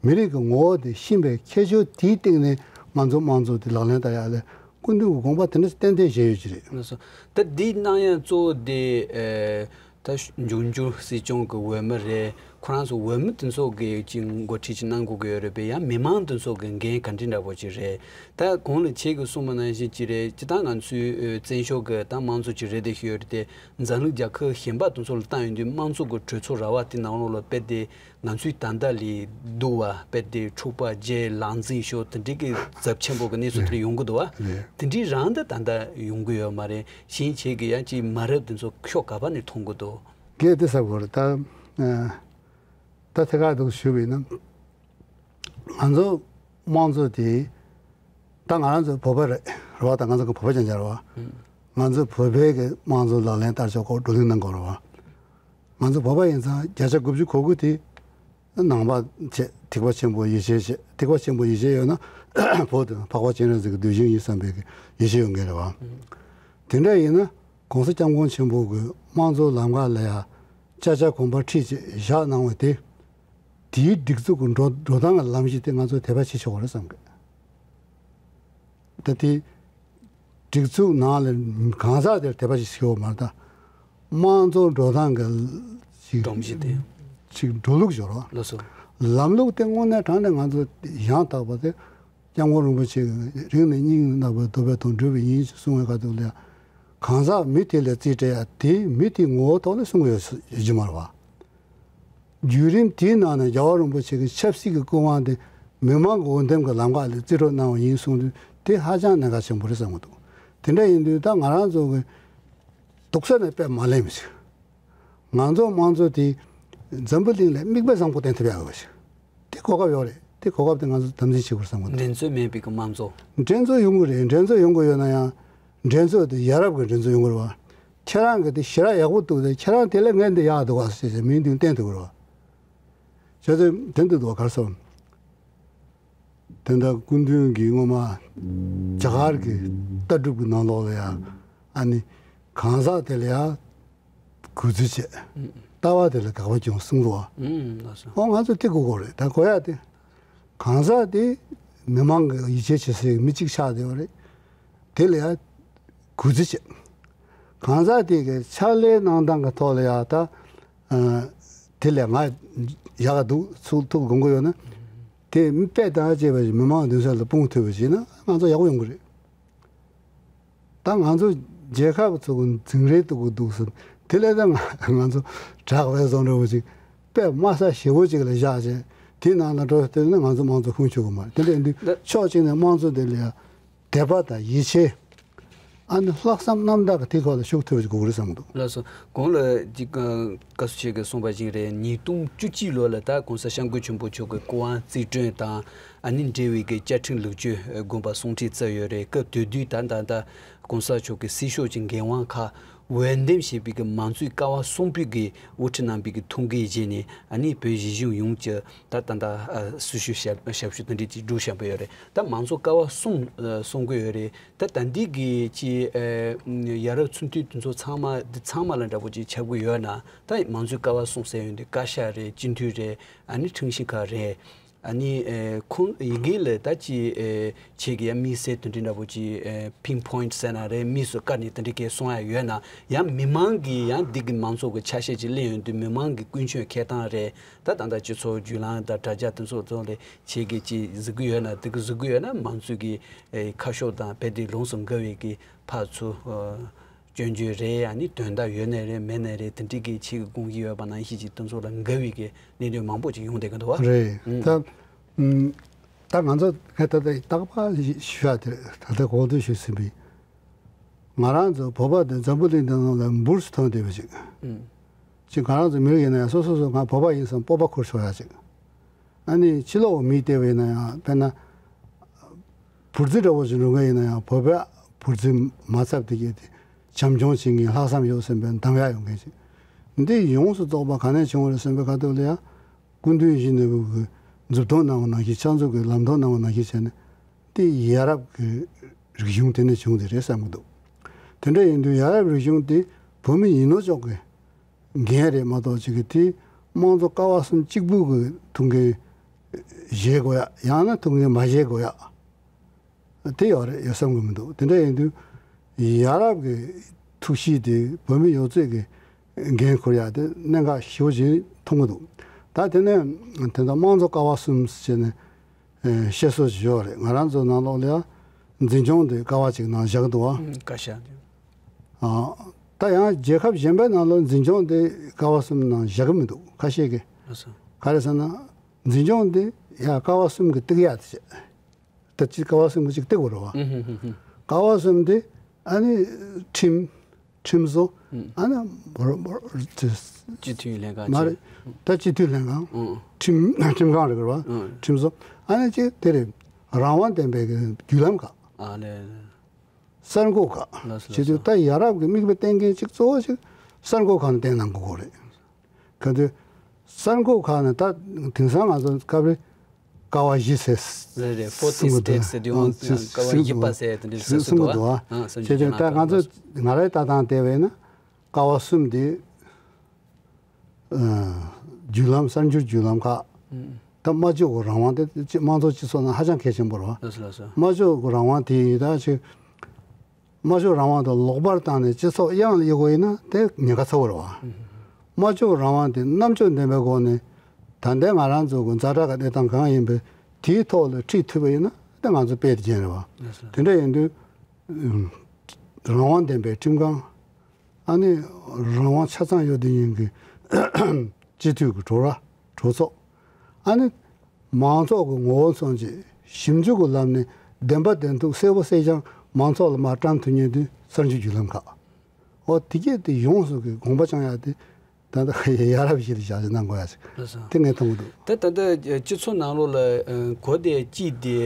མི་རིགས་ཀྱི་ངོ་བོ་དེ་ཤེས་པའི་ཁྱད་ཆོས་དེའི་སྟེང་ནས་ང་ཚོ་དམངས་གཙོ་དེ་ལག་ལེན་བསྟར་ཡག་ལ་སྐུ་མདུན་གྱི་དགོངས་པ་དེ་འདྲ་ཏན་ཏན་བཞེས་ཡོད་ཀྱི་རེད། ལགས་སོ། ད་འདི་གནང་ཡག་གཙོ་བོ་དེ་ཨེ་ད་འབྱུང་འགྱུར་སྲིད་སྐྱོང་གི་འོས་མི་རེད། ཁོ་རང་ཚོ་འོས་མི་དེ་ཚོ་གི་ཅིག་འགོ་ཁྲིད་ཅིག་གནང་དགོས་ཀྱི་ཡོད་རེད་པས། ཡང་མི་མང་དེ་ཚོ་གི་འགན་ག་འདྲ་འདྲ་པོ་ཅིག་རེད། ད་གོང་ལ་ཁྱེད་ཀྱིས་གསུངས་པ་ནང་བཞིན་ཅིག་རེད། ཅི་ད་ང་ཚོའི་ཨེ་བཙན་བྱོལ་གི་ད་དམངས་གཙོ་ཅིག་རེད་དེ་ཤོད་རེད་དེ། འཛམ་གླིང་རྒྱལ་ཁབ་གཞན་པ་དེ་ཚོ་ལ་བལྟ་ཡོང་དུས་དམངས་གཙོ་གི་གྲོས་ཚོགས་ར་བ་དེ་ནང་ལོགས་ལ་དཔེ་དེ་ང་ཚོའི་ད་ལྟ་ལས་སྡུག་པ་དཔེ་དེ་འཁྲུག་པ་བརྒྱབ་ལངས་འཛིན་ཤོར་དེ་འདྲའི་གི་ཚབས་ཆེན་པོ་གི་གནས་ཚུལ་དེ་ཡོང་གི་འདུག་བ། རེད། དེ་འདྲའི་རང་དེ་ད་ལྟ་ཡོང་གི་ཡོད་མ་རེད། གཞན་ཁྱེད་ཀྱིས་ཡང་ཅིག་མ་རབས་དེ་ཚོ་ཕྱོགས་ག་པ་ནས་མཐོང་གི་འདུག་གལ་ཏེ་ཟེར་བ་རེད་ད། ཨ་ད་དེ་ག་འདུག་ཞུས་པ་ཡིན་ན། ང་ཚོ་དམངས་གཙོ་དེ་ད་ང་རང་ཚོ་བོད་པ་རེད། རེད་བ། ད་ང་ཚོ་གི་བོད་པ་རྐྱང་རྐྱང་རེད་བ། ང་ཚོ་བོད་པའི་གི་དམངས་གཙོ་ལག་ལེན་བསྟར་ཕྱོགས་སྐོར་བགྲོ་གླེང་གནང་དགོས་རེད་བ། ང་ཚོ་བོད་པ་ཡིན་ཙང་བརྒྱ་ཆ་དགུ་བཅུ་གོ་དགུ་དེ་ནང་པ་བྱས། ཐེག་པ་ཆེན་པོ་ཡིད་ཆེས་བྱས། ཐེག་པ་ཆེན་པོ་ཡིད་ཆེས་ཡོད་ན་བོད་དུ་འཕགས་པ་སྤྱན་རས་གཟིགས་ཀྱི་གདུལ་ཞིང་ཡིན་བསམ་པའི་གི་ཡིད་ཆེས་ཡོད་མཁན་རེད་བ། དེ་འདྲ་ཡིན་ན་༸གོང་ས་༸སྐྱབས་མགོན་ཆེན་པོ་གི་དམངས་གཙོ་ལམ་ཁ་ལ་ཡ་ཅ་ཆ་གོམ་པ་ཁྲིད་བྱས་བཞག་གནང་བ་དེ། དེའི་སྒྲིག་འཛུགས་ཀྱི་འགྲོ་འགྲོ་སྟངས་ཀྱི་ལམ་གཞི་དེ་ང་ཚོས་དད་པ་བྱེད་ཆོག་གི་རེད་བསམ་གི། ད་དེ་སྒྲིག་འཛུགས་ནང་ལ་གང་ཟག་དེར་དད་པ་ཞིག་བྱེད་དགོས་མ་རེད། ད་དམངས་གཙོ་འགྲོ་སྟངས་ཀྱི་ཅིག་སྒྲོམ་གཞི་དེ། ཅིག་འགྲོ་ལུགས་སྦྱོར་བ། ལགས་སོ། ལམ་ལུགས་དེ་དངོས་གནས་དྲང་གནས་ང་ཚོ་ཡང་དག་པ་དེ་སྐྱབས་མགོན་རིན་པོ་ཆེ་གིས་རིང་ནས་སྙིང་ནག་པོས་རྡོ་པའི་དོང་སྒྲུབ་པ་ཡིན་གསུང་བའི་ཁ་ཐུག་ལ། གང་ཟག་མི་དེ་ལ་རྩིས་སྤྲད་ཡ་དེ་མི་དེའི་ངོ་བོ་ཐོག་ལ་གསུང་གི་ཡོད་ཡོད་རྒྱུ་མ་རེད་བ། བརྒྱུད་རིམ་དེའི་ནང་ནས་རྒྱལ་བ་རིན་པོ་ཆེ་གི་ཆབ་སྲིད་ཀྱི་སྐུ་དབང་དེ་མི་མང་གི་འོས་འདེམས་ཀྱི་ལམ་ཁ་ལ་རྩིས་སྤྲོད་གནང་བ་ཡིན་གསུངས་དུས། དེ་ཧ་ཅང་གནད་འགག་ཆེན་པོ་རེད་བསམ་གྱི་འདུག། དེ་འདྲ་ཡིན་དུས་ད་ང་རང་ཚོ་གི་སྡུག་ས་ནས་དཔེ་མ་ལེན་པ་ཞིག། ང་ཚོ་དམངས་གཙོ་དེ་འཛམ་བུ་གླིང་ལ་མིག་དཔེ་བཟང་པོ་བསྟན་ཐུབ་ཡག་ཡོད་པ་ཞིག། དེ་གོ་སྐབས་ཡོད་རེད། དེ་གོ་སྐབས་དེ་ང་ཚོ་དམ་འཛིན་བྱེད་དགོས་བསམ་གྱི་འདུག། འགྲན་རྩོད་མེད་པའི་གི་དམངས་གཙོ། འགྲན་རྩོད་ཡོང་གི་རེད། འགྲན་རྩོད་ཡོང་གི་ཡོད་ན་ཡང་འགྲན་རྩོད་དེ་ཡ་རབས་ཀྱི་འགྲན་རྩོད་ཡོང་གི་རེད་བ། ཁྱེད་རང་གི་དེ་ཞེ་དྲག་ཡག་པོ་འདུག་དེ། ཁྱེད་རང་དེ་ལས་ངན་དེ་ཡག་འདུག་བ་ཟེར་བྱས་མིའི་མདུན་བསྟན་ཐུབ་ཀྱི་རེད་བ། བྱས་ཙང་དེ་འདུག་འདུག་ག་རེ་ཟེར། དེ་འདྲ་སྐུ་མདུན་གྱིས་སྔོན་མ་རྒྱ་གར་གྱི་ལྟ་གྲུབ་ཀྱི་ནང་ལོགས་ལ་ཡང་། ཨ་ནི་གང་ཟག་དེ་ལ་ཡང་གུས་བརྩི་བྱེད། ལྟ་བ་དེ་ལ་དགག་པ་སྐྱོན་གསུངས་འདུག་བ། ཨོ་ང་ཚོ་དེ་གོ་དགོས་རེད། ད་གོ་ཡ་དེ། གང་ཟག་དེ་མི་མང་གི་ཡིད་ཆེས་བྱེད་སའི་མི་གཅིག་ཆགས་བསྡད་པ་རེད། དེ་ལ་ཡང་གུས་བརྩི་བྱེད། གང་ཟག་དེ་གི་ཕྱག་ལས་གནང་སྟངས་ཀྱི་ཐོག་ལ་ཡང་ད། ཨ། དེ་ལས་ང་ཡག་ག་འདུག་ཚུགས་ཐུབ་དགོངས་ཀྱི་ཡོད་ན། དེ་མི་དཔེ་དང་བཅས་པ་ཞིག་མི་མང་མདུན་སར་ལ་སྤུངས་ཐུབ་པ་ཞིག་ན་ང་ཚོ་ཡག་པོ་ཡོང་གི་རེད། ད་ང་ཚོ་རྒྱལ་ཁབ་ཚོ་གི་འཛིང་རེས་གཏོང་གི་འདུག་ཟེར། དེ་ལས་ད་ང་ང་ཚོ་དྲག་པའི་བཟོ་འདྲ་བོ་ཅིག་དཔེ་དམའ་ས་ཞེ་བོ་ཅིག་ལ་བཞག་བྱས། དེའི་ནང་ལ་འགྲོ་བསྡད་ན་ང་ཚོ་དམངས་གཙོ་ཁུངས་འཁྱོལ་གི་མ་རེད། དེ་འདྲ་ཡིན་དུས་ཕྱོགས་གཅིག་ནས་དམངས་གཙོ་དེ་ལ་ཡ་དད་པ་དང་ཡིད་ཆེས། ཨ་ནི་ལྷག་བསམ་རྣམ་དག་གི་དེ་ཁོ་ལ་ཤུགས་ཐེབས་དགོས་ཀྱི་རེད་བསམ་གི་འདུག། ལགས་སོ། གོང་ལ་ཅིག་ཨ། བཀའ་ཟུར་མཆོག་གིས་གསུངས་པ་བཞིན་རེད། ཉིས་སྟོང་བཅུ་གཅིག་ལོ་ལ་ད་༸གོང་ས་༸སྐྱབས་མགོན་ཆེན་པོ་མཆོག་གི་སྐུ་དབང་རྩིས་སྤྲོད་དང་། ཨ་ནི་འབྲེལ་བའི་གི་བཅའ་ཁྲིམས་ལེགས་བཅོས་དགོངས་པ་གསུང་ཁྲིད་བསྩལ་ཡོད་རེད། སྐབས་དེ་དུས་ད་ད་ད་༸གོང་ས་མཆོག་གི་སྲིད་ཕྱོགས་ཀྱི་འགན་དབང་ཁག་འོས་འདེམས་བྱས་པའི་གི་མང་གཙོའི་ཀ་བ་གསུམ་པའི་གི་དབུ་ཁྲིད་རྣམ་པའི་གི་ཐུགས་འགན་བཞེས་ནས། ཨ་ནི་བོད་གཞིས་བྱེས་ཡོངས་ཀྱི་ད་ད་ད་ཨ། སྲི་ཞུ་ཞབས་ཞབས་ཞུ་དེ་འདྲ་ཅིག་བསྒྲུབས་བཞག་པ་ཡོད་རེད། ད་མང་གཙོ་ཀ་བ་གསུམ་ཨ། གསུང་གི་ཡོད་རེད། ད་ད་འདི་གི་ཅི་ཨ། ཡ་རབས་ཚུགས་དུས་དེ་ཚོ་ཚང་མ་འདི་ཚང་མ་ལ་འདྲ་པོ་ཅིག་ཁྱབ་གི་ཡོད་ན། ད་མང་གཙོའི་ཀ་བ་གསུམ་ཟེར་ཡོང་དུས་བཀའ་ཤག་རེད། སྤྱི་འཐུས་རེད། ཨ་ནི་ཁྲིམས་ཞིབ་ཁག་རེད། ཨ་ནི་ཨ། ཁོང་ཡི་གེ་ལ་ད་ཅི་ཨ། ཆེད་ཀྱི་ཡ་དམིགས་བསལ་དེ་འདྲ་འདྲ་པོ་ཅིག་ཨ། པིན་པོའིན་ཊི་ཟེར་ན་རེད། དམིགས་སུ་བཀར་ནས་དེ་འདྲ་གས་གསུང་ཡ་ཡོད་ན། ཡང་མི་མང་གིས་ཡང་འདི་གི་མང་གཙོ་གི་ཆ་ཤས་ཅིག་གླེང་ཡོང་དུས་མི་མང་གི་ཀུན་སྤྱོད་འཁྱེར་སྟངས་རེད། ད་ད་ལྟ་སྤྱི་ཚོགས་བརྒྱུད་ལམ་དང་དྲ་རྒྱ་དེ་ཚོ་ཚོ་ལ་ཆེད་ཀྱི་ཅིག་གཟིགས་ཀྱི་ཡོད་ན། དེ་གི་གཟིགས་ཀྱི་ཡོད་ན་མང་གཙོའི་གི་ཨེ་ཁ་ཕྱོགས་དང་རྦད་དེ་ལོངས་སུ་འགལ་བའི་གི་ཕར་ཚུར་ཨ། སྐྱོན་བརྗོད་རེད། ཨ་ནི་དོན་དག་ཡོད་ནའི་རེད་མེད་ནའི་རེད། དེ་འདྲའི་གི་ཆེད་ཀྱི་དགོངས་ཀྱི་ཡོད་པ་ནང་བཞིན་ཅིག་དེ་ཚོ་ལ་འགལ་བའི་གི་གནད་དོན་མང་པོ་ཅིག་ཡོང་བསྡད་ཀྱི་འདུག་བ། རེད། ཨང་། ད་ཨུམ། ད་ང་ཚོ་ག་ད་ལྟ་རྟག་པར་ཞུ་ཡ་དེ་རེད། ད་ལྟ་གོང་དུ་ཞུས་ཟིན་པའི། ང་རང་ཚོ་བོད་པ་དེ་འཛམ་བུ་གླིང་འདི་ནང་ལ་འབུར་སུ་ཐོན་བསྡད་པ་ཅིག། ཨུམ། ཅིག་ང་རང་ཚོ་མི་རིགས་ཡིན་ན་ཡང་སོ་སོ་སོ་ང་བོད་པ་ཡིན་བསམ་སྤོབས་པ་འཁུར་ཆོག་ཡ་ཅིག། ཨ་ནི་ཕྱི་ལོགས་མིས་བལྟས་པ་ཡིན་ན་ཡང་དཔེར་ན། བུ་རྫི་འདྲ་བོ་ཞིག་འགྲོ་མཁན་ཡིན་ན་ཡང་བོད་པ་བུ་རྫི་མ་ཚབ་དེ་གས་དེ་བྱམས་སྐྱོང་བྱེད་མཁན་ལྷག་བསམ་ཡོད་བསམ་པའི་འདང་ཡ་ཡོད་མཁན་ཅིག། འདི་ཡོངས་སུ་རྫོགས་པ་ག་ནས་བྱུང་བ་རེད་བསམ་པའི་ཁ་ཐུག་ལ་ཡང་། སྐུ་མདུན་ཡིད་བཞིན་ནོར་བུ་གི་མཛུབ་སྟོན་གནང་བ་ནང་བཞིན། ཕྱག་མཛུབ་ཀྱི་ལམ་སྟོན་གནང་བ་ནང་བཞིན་བྱས་ནས། དེ་ཡ་རབས་ཀྱི་རིག་གཞུང་དེ་ནས་བྱུང་བསྡད་རེད་བསམ་གྱི་འདུག། དེ་འདྲ་ཡིན་དུས་ཡ་རབས་རིག་གཞུང་དེ་བོད་མི་ཡིན་ནོ་ཅོག་གི་འགན་རེད་མ་གཏོགས་ཅིག་གི་དེ་དམངས་གཙོ་ཀ་བ་གསུམ་གཅིག་པུ་གི་ཐུགས་འགན་བཞེས་དགོས་ཡ། ཡང་ན་ཐུགས་འགན་མ་བཞེས་དགོས་ཡ། དེ་ཡོད་རེད་ཡོད་བསམ་གྱི་མི་འདུག། དེ་འདྲ་ཡིན་དུས་ཡ་རབས་ཀྱི་ཐུགས་གཤིས་དེ་བོད་མི་ཡོངས་རྫོགས་ཀྱི་འགན་འཁུར་ཡ་དེ་གནད་འགག་ཞེ་པོ་ཅིག་མཐོང་གི་འདུག། ད་དེ་ནས་དེ་འདྲ་དམངས་གཙོ་ཀ་བ་གསུམ་ཟེར་ནས་ཨེ་བཤད་སྲོལ་ཞིག་ཡོད་རེད། ང་རང་ཚོ་ནང་ལོགས་ལ་ཡང་འཛིན་སྐྱོང་དེ་ཀ་བ་གཅིག་ནང་བཞག་གི་འདུག་བ། ཨུམ། བཀའ་ཤག་དེ། ཨ། ད་ཡང་རྒྱལ་ཁབ་གཞན་པའི་ནང་ལོགས་འཛིན་སྐྱོང་དེ་ཀ་བ་གསུམ་ནང་བཞག་གི་མི་འདུག་ཁ་ཤས་ཀྱིས། ལགས་སོ། ག་རེ་ཟེར་ན། འཛིན་སྐྱོང་དེ་ཡང་ཀ་བ་གསུམ་གྱི་སྟེགས་ཡ་དེ་བྱས། ད་ཅི་ཀ་བ་གསུམ་གྱི་ཅིག་སྟེགས་པ་རེད་བ། ཨུམ་ཧུམ་ཧུམ་ཧུམ། ཀ་བ་གསུམ་དེ་ཨ་ནི་ཁྲིམས། ཁྲིམས་བཟོ། ཨ་ནི་བོར་བོར་ཅི། སྤྱི་འཐུས་ལྷན་ཁང་མ་རེད། ད་སྤྱི་འཐུས་ལྷན་ཁང་། ཨང་། ཁྲིམས་ཁྲིམས་ཁང་རེད་བ། ཨང་། ཁྲིམས་བཟོ། ཨ་ནི་ཅིག་དེ་རེད། རང་དབང་ལྡན་པའི་གི་བརྒྱུད་ལམ་ཁག། ཨ་ལས། གསར་འགོད་ཁག་ལགས་སོ་བྱེད་དུས། ལགས་སོ། ད་ཡ་རབས་ཀྱི་མིག་དཔེ་བསྟན་མཁན་གཅིག་གཙོ་བོ་ཞིག་གསར་འགོད་ཁང་ནས་བསྟན་གནང་དགོས་ཀྱི་རེད། ག་དུས་གསར་འགོད་ཁང་ནས་ད་དེང་སང་ང་ཚོ་སྐབས་རེ་ཀ་བ་བཞི་ཟེར། རེད་རེད། Forty States ཟེར་དུས་ཨང་ཀ་བ་བཞི་པ་ཟེར་དེ་འདྲ་ཟེར་གསུང་གི་འདུག་ཨ། ཨང་། བྱས་ཙང་ད་ང་ཚོ་ང་རའི་ལྟ་སྟངས་བལྟས་པས་ན་ཀ་བ་གསུམ་དེ། ཨ། བརྒྱུད་ལམ། གསར་འགྱུར་བརྒྱུད་ལམ་ཁག་ད་སྨྲ་བརྗོད་ཀྱི་རང་དབང་དེ་སྤྱི་དམངས་གཙོ་སྤྱི་ཚོགས་ནང་ཧ་ཅང་གལ་ཆེན་པོ་རེད་བ། ལགས་སོ་ལགས་སོ། སྨྲ་བརྗོད་ཀྱི་རང་དབང་དེ་ཡིན་ད་ཅིག་སྨྲ་བརྗོད་རང་དབང་དེ་ལོག་པར་བཏང་ནས་སྤྱི་ཚོགས་གཡང་ལ་གཡུག་པ་ཡིན་ན་དེ་ཉེན་ཁ་ཚ་བོ་རེད་བ། སྨྲ་བརྗོད་རང་དབང་དེ་རྣམ་དཔྱོད་ལྡན་པའི་སྒོ་ནས་ད་ལྟའི་ང་རང་ཚོ་གི་ཛ་དྲག་གི་གནས་སྟངས་གང་ཡིན་པའི་དེའི་ཐོག་ལ་ཁྲིད་ཐུབ་པ་ཡིན་ན་དེ་ང་ཚོ་དཔེ་དེ་ཅན་རེད་བ། ལགས་སོ། དེ་འདྲ་ཡིན་དུས་རང་དབང་ལྡན་པའི་ཁྲིམས་ཁང་། ཨ་ནི་རང་དབང་ཆ་ཚང་ཡོད་དེ་ཡིན་གྱི་སྤྱི་འཐུས་ཀྱི་གྲོས་ར་གྲོས་ཚོགས། ཨ་ནི་མང་ཚོགས་ཀྱི་ངོ་བོ་མཚོན་བྱེད་ཞིབ་འཇུག་གི་ལམ་ནས་བདེན་པ་བདེན་ཐུག་གསལ་པོ་གསལ་རྐྱང་མང་ཚོགས་ལ་མར་བཀྲམ་ཐུབ་མཁན་དེ་གསར་འགྱུར་བརྒྱུད་ལམ་ཁག་འོ་དེ་གས་དེ་ཡོངས་སུ་གི་དགོངས་པ་བཅངས་ཡག་དེ་ད་ལྟ་ཡ་རབས་ཤིག་ལ་བཞག་ཅིག་གནང་དགོས་ཡ་ཞིག་ལགས་སོ། དེ་ངས་མཐོང་གི་འདུག་ད་ད་ལྟ་སྤྱི་ཚོགས་ནང་ལོགས་ལ་གོ་བདེ་སྐྱིད་བདེ་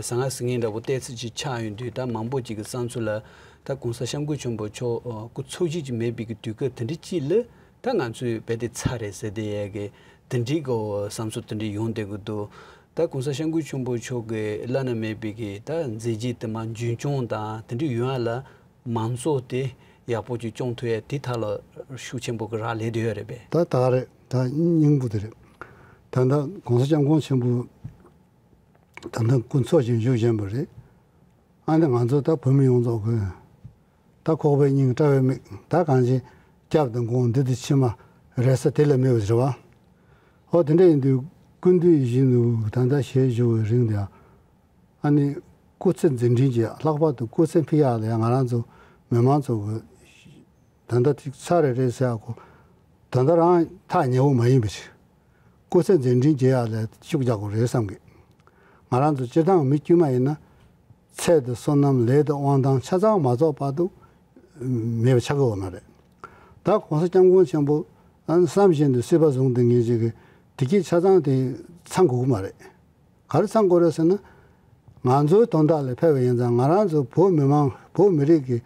ཟང་ངེ་ཟིང་ངེ་འདྲ་པོ་བལྟས་ཚོད་ཅིག་ཆགས་ཡོང་དུས། ད་མང་པོ་ཅིག་གི་བསམ་ཚུལ་ལ་ད་༸གོང་ས་༸སྐྱབས་མགོན་ཆེན་པོ་མཆོག་སྐུ་འཚོ་བཞུགས་ཀྱི་མེད་པའི་གི་དུས་སྐབས་དེ་འདྲ་ཅིག་ལ་ད་ང་ཚོས་རྦད་དེ་ཚར་རེད་ཟེར་བསྡད་ཡས་གི་དེ་འདྲའི་གི་བསམ་ཚུལ་དེ་འདྲ་ཡོང་བསྡད་ཀྱི་འདུག་ད་༸གོང་ས་༸སྐྱབས་མགོན་ཆེན་པོ་མཆོག་གི་བླ་ན་མེད་པའི་གི་ད་མཛད་རྗེས་དེ་མར་རྒྱུན་སྐྱོང་དང་དེ་འདྲ་ཡོང་ཡ་ལ་མང་གཙོ་དེ་ཡག་པོ་ཅིག་སྐྱོང་ཐུབ་ཡ་དེ་ཐད་ལ་ཤུགས་ཆེན་པོ་གི་རག་ལས་བསྡད་ཡོད་རེད་པས། ད་ད་རེད། ད་སྙིང་པོ་དེ་རེད། ད་ལྟ་༸གོང་ས་༸སྐྱབས་མགོན་ཆེན་པོ་ད་ལྟ་སྐུ་འཚོ་ཞིང་བཞུགས་བཞིན་པ་རེད། ཨ་ནི་ང་ཚོ་ད་བོད་མི་ཡོངས་རྫོགས་ཀྱི་ད་ཁོག་པའི་སྙིང་དཔྲལ་བའི་མིག་ད་གང་ཅི་སྐྱབས་དང་དགོངས་འདི་དེ་ཕྱི་མ་རེད་ས་དེ་ལས་མེད་པ་རེད་བ། ཨོ་དེ་འདྲ་ཡིན་དུས་སྐུ་མདུན་ཡིད་བཞིན་ནོར་བུ་ད་ལྟ་ཞལ་བཞུགས་པའི་རིང་དུ་ཡང་ཨ་ནི་སྐུ་ཚེ་མཛད་འཕྲིན་གྱི་ལྷག་པར་དུ་སྐུ་ཚེ་འཕེལ་ཡག་ལ་ཡང་ང་རང་ཚོ་མི་མང་ཚོ་གི་ད་ལྟ་ཅིག་ཚར་རེ་རེད་ཟེར་ཡག་གོ་ད་ལྟ་རང་ཐག་ཉེ་བོ་མ་ཡིན་པ་ཞིག་སྐུ་ཚེ་མཛད་འཕྲིན་རྒྱས་ཡག་ལ་ཤུགས་རྒྱག་དགོས་རེད་བསམ་གི་ང་རང་ཚོ་སྤྱིར་བཏང་མི་དཀྱུས་མ་ཡིན་ན་ཚེ་དང་བསོད་ནམས་ལས་དང་དབང་ཐང་ཆ་ཚང་མ་རྫོགས་བར་དུ་མེད་པ་ཆགས་ཀྱི་ཡོད་མ་རེད། ད་༸གོང་ས་༸སྐྱབས་མགོན་ཆེན་པོ་ཨ་ནི་བསམ་བཞིན་དུ་སྲིད་པ་བཟུང་དེ་ངེས་ཅིག་གི་དེ་གྱད་ཆ་ཚང་དེ་ཚང་དགོས་ཀྱི་མ་རེད། ག་རེ་ཚང་དགོས་རེད་ཟེར་ན། ང་ཚོའི་དོན་དག་ལ་ཕེབས་པ་ཡིན་ཙང་ང་རང་ཚོ་བོད་མི་མང་བོད་མི་རིགས་ཀྱི་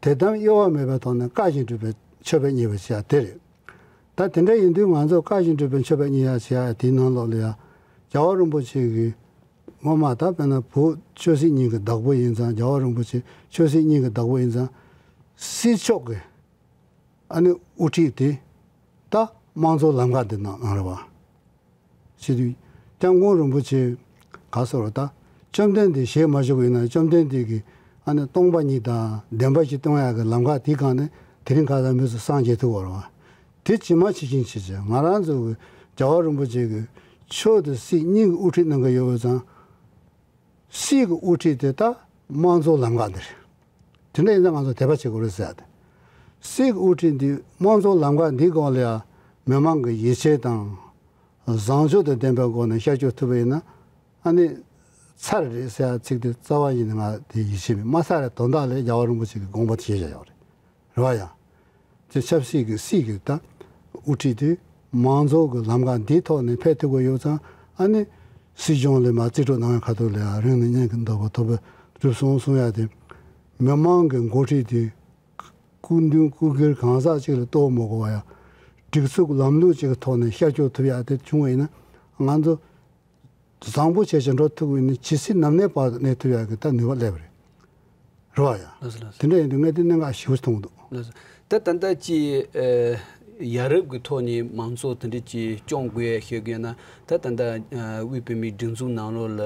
དད་དམ་གཡོ་བ་མེད་པའི་ཐོག་ནས་བཀའ་བཞིན་སྒྲུབ་པའི་མཆོད་པ་བརྙེས་པ་བྱེད་ཡ་དེ་རེད། ད་དེ་འདྲ་ཡིན་དུས་ང་ཚོ་བཀའ་བཞིན་སྒྲུབ་པའི་མཆོད་པ་བརྙེས་ཡ་བྱེད་ཡ་དེའི་ནང་ལོགས་ལ་ཡ། རྒྱལ་བ་རིན་པོ་ཆེ་གིས་སྔོན་མ་ད་དཔེར་ན་བོད་ཆོས་སྲིད་གཉིས་ཀྱི་བདག་པོ་ཡིན་ཙང་རྒྱལ་བ་རིན་པོ་ཆེ་ཆོས་སྲིད་གཉིས་ཀྱི་བདག་པོ་ཡིན་ཙང་། སྲིད་ཕྱོགས་ཀྱི་ཨ་ནི་དབུ་ཁྲིད་དེ་ད་དམངས་གཙོ་ལམ་ཁ་འདི་ནང་ནང་རེད་བ། བྱེད་དུས་༸སྐྱབས་མགོན་རིན་པོ་ཆེ་ག་སོ་ར་ད་བཅོམ་ལྡན་འདས་ཞལ་མ་བཞུགས་པ་ཡིན་ན་བཅོམ་ལྡན་འདས་ཀྱིས་ཨ་ནི་སྟོང་པ་ཉིད་དང་བདེན་པ་བཞི་སྟོན་ཡག་གི་ལམ་ཁ་དེའི་སྒང་ནས་དེ་རིང་ཁ་སང་མི་ཚོ་སངས་རྒྱས་ཐུབ་པ་རེད་བ། དེ་ཇི་མ་ཇི་བཞིན་བྱེད་ཅིང་ང་རང་ཚོ་གི་རྒྱལ་བ་རིན་པོ་ཆེ་གི་ཆོས་དང་སྲིད་གཉིས་ཀྱི་དབུ་ཁྲིད་གནང་གི་ཡོད་པ་ཙང་། སྲིད་ཀྱི་དབུ་ཁྲིད་དེ་ད་དམངས་གཙོ་ལམ་ཁ་འདིར། དེ་འདྲ་ཡིན་ཙང་ང་ཚོ་དད་པ་བྱེད་དགོས་རེད་ཟེར་ཏེ། སྲིད་ཀྱི་དབུ་ཁྲིད་འདི་དམངས་གཙོ་ལམ་ཁ་འདིའི་སྒང་ལ་ཡང་མི་མང་གི་ཡིད་ཆེས་དང་། བཟང་སྤྱོད་དང་ལྡན་པའི་སྒོ་ནས་ཤར་བསྐྱོད་ཐུབ་པ་ཡིན་ན། ཨ་ནི། ཚར་རེད་ཟེར་ཡ་ཚིག་དེ་རྩ་བ་ཉིད་ནས་ང་དེ་ཡིད་ཆེས་མེད། མ་ཚར་རེད་དོན་དག་ལས་རྒྱལ་བ་རིན་པོ་ཆེ་གི་དགོངས་པ་དེ་བཞེས་བཞག་ཡོད་རེད། རེད་བ་ཡ། དེ་ཆབ་སྲིད་ཀྱི་སྲིད་ཀྱི་ད་དབུ་ཁྲིད་དེ་མང་གཙོ་གི་ལམ་ཁ་འདིའི་ཐོག་ནས་ཕེབས་ཐུབ་ཀྱི་ཡོད་ཙང་ཨ་ནི་སྲིད་སྐྱོང་ལས་མ་རྩིས་སྤྲོད་གནང་བའི་ཁ་ཐུག་ལ་ཡང་རིང་ནས་གཉེན་གྱི་འདོད་པ་ཐོབ་པའི་གྲུབ་སོང་གསུང་ཡ་དེ་མི་མང་གི་འགོ་ཁྲིད་དེ་སྐུ་མདུན་སྐུ་སྒེར་གང་ཟག་ཅིག་ལ་གཏོགས་མ་དགོས་པ་ཡང་སྒྲིག་འཛུགས་ལམ་ལུགས་ཅིག་གི་ཐོག་ནས་ཤར་བསྐྱོད་ཐུབ་ཡ་དེ་བྱུང་བ་ཡིན་ན་ང་ཚོ། བཟང་པོ་བྱས་བྱས་འགྲོ་ཐུབ་ཀྱི་ནི་ཇི་སྲིད་ནམ་གནས་བར་དུ་གནས་ཐུབ་ཡག་གི་ད་ནུས་པ་སླེབས་པ་རེད། རེད་བ་ཡ། ལགས་སོ་ལགས་སོ། དེ་འདྲ་ཡིན་དུས་ངས་དེ་གནད་འགག་ཞེ་པོ་ཅིག་མཐོང་གི་འདུག་ལགས་སོ། ད་ད་ལྟ་ཅི་ཨ་ཡ་རབས་ཀྱི་ཐོག་ནས་མང་གཙོ་དེ་འདྲ་ཅིག་སྐྱོང་དགོས་ཡ་ཤོད་དགོས་ན་ད་ད་ལྟ་ཨ་དབུས་བོད་མིའི་སྒྲིག་འཛུགས་ནང་ལོགས་ལ་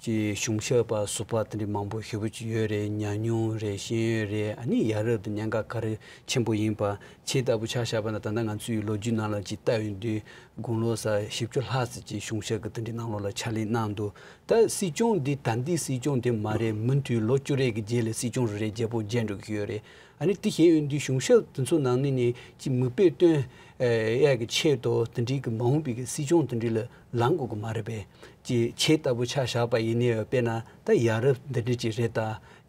ཅི་གཞུང་ཞབས་པ་ཟུར་པ་དེ་འདྲ་མང་པོ་ཞེ་པོ་ཅིག་ཡོད་རེད། ཉམས་མྱོང་རེད། ཤེས་ཡོན་རེད། ཨ་ནི་ཡ་རབས་དེ་གནད་འགག་ག་རེ་ཆེན་པོ་ཡིན་པ་ཆེ་ལྟ་བུ་ཆ་བཞག་པ་ན་ད་ལྟ་ང་ཚོའི་ལོ་རྒྱུས་ནང་ལ་ཅིག་ལྟ་ཡོང་དུས། དགུང་ལོ་ས་བཞི་བཅུ་ལྷག་ཙམ་ཅིག་གཞུང་ཞབས་ཀྱི་དེ་འདྲའི་ནང་ལོགས་ལ་ཕྱག་ལས་གནང་འདུག་ད་སྲིད་སྐྱོང་འདི་ད་ལྟའི་སྲིད་སྐྱོང་དེ་མ་རེད། མུ་མཐུད་ལོ་བཅུ་རེ་གི་རྗེས་ལ་སྲིད་སྐྱོང་རེ་རེ་བརྗེ་པོ་བརྗེ་འགྲོ་གི་ཡོད་རེད། ཨ་ནི་དེ་བྱས་ཡོང་དུས་གཞུང་ཞབས་དེ་ཚོ་ནང་ནས་ནི་ཅིག་མིག་དཔེ་སྟོན་ཨེ་ཡག་གི་ཆེད་དུ་དེ་འདྲའི་གི་མ་འོངས་པའི་གི་སྲིད་སྐྱོང་དེ་འདྲའི་ལ་ལངས་དགོས་གི་མ་རེད་པས། ཅིག་ཆེ་ལྟ་བུ་ཆ་བཞག་པ་ཡིན་ནའི་དཔེར་ན་ད་ཡ་རབས་འདི་འདྲ་ཅིག་རེད། ད་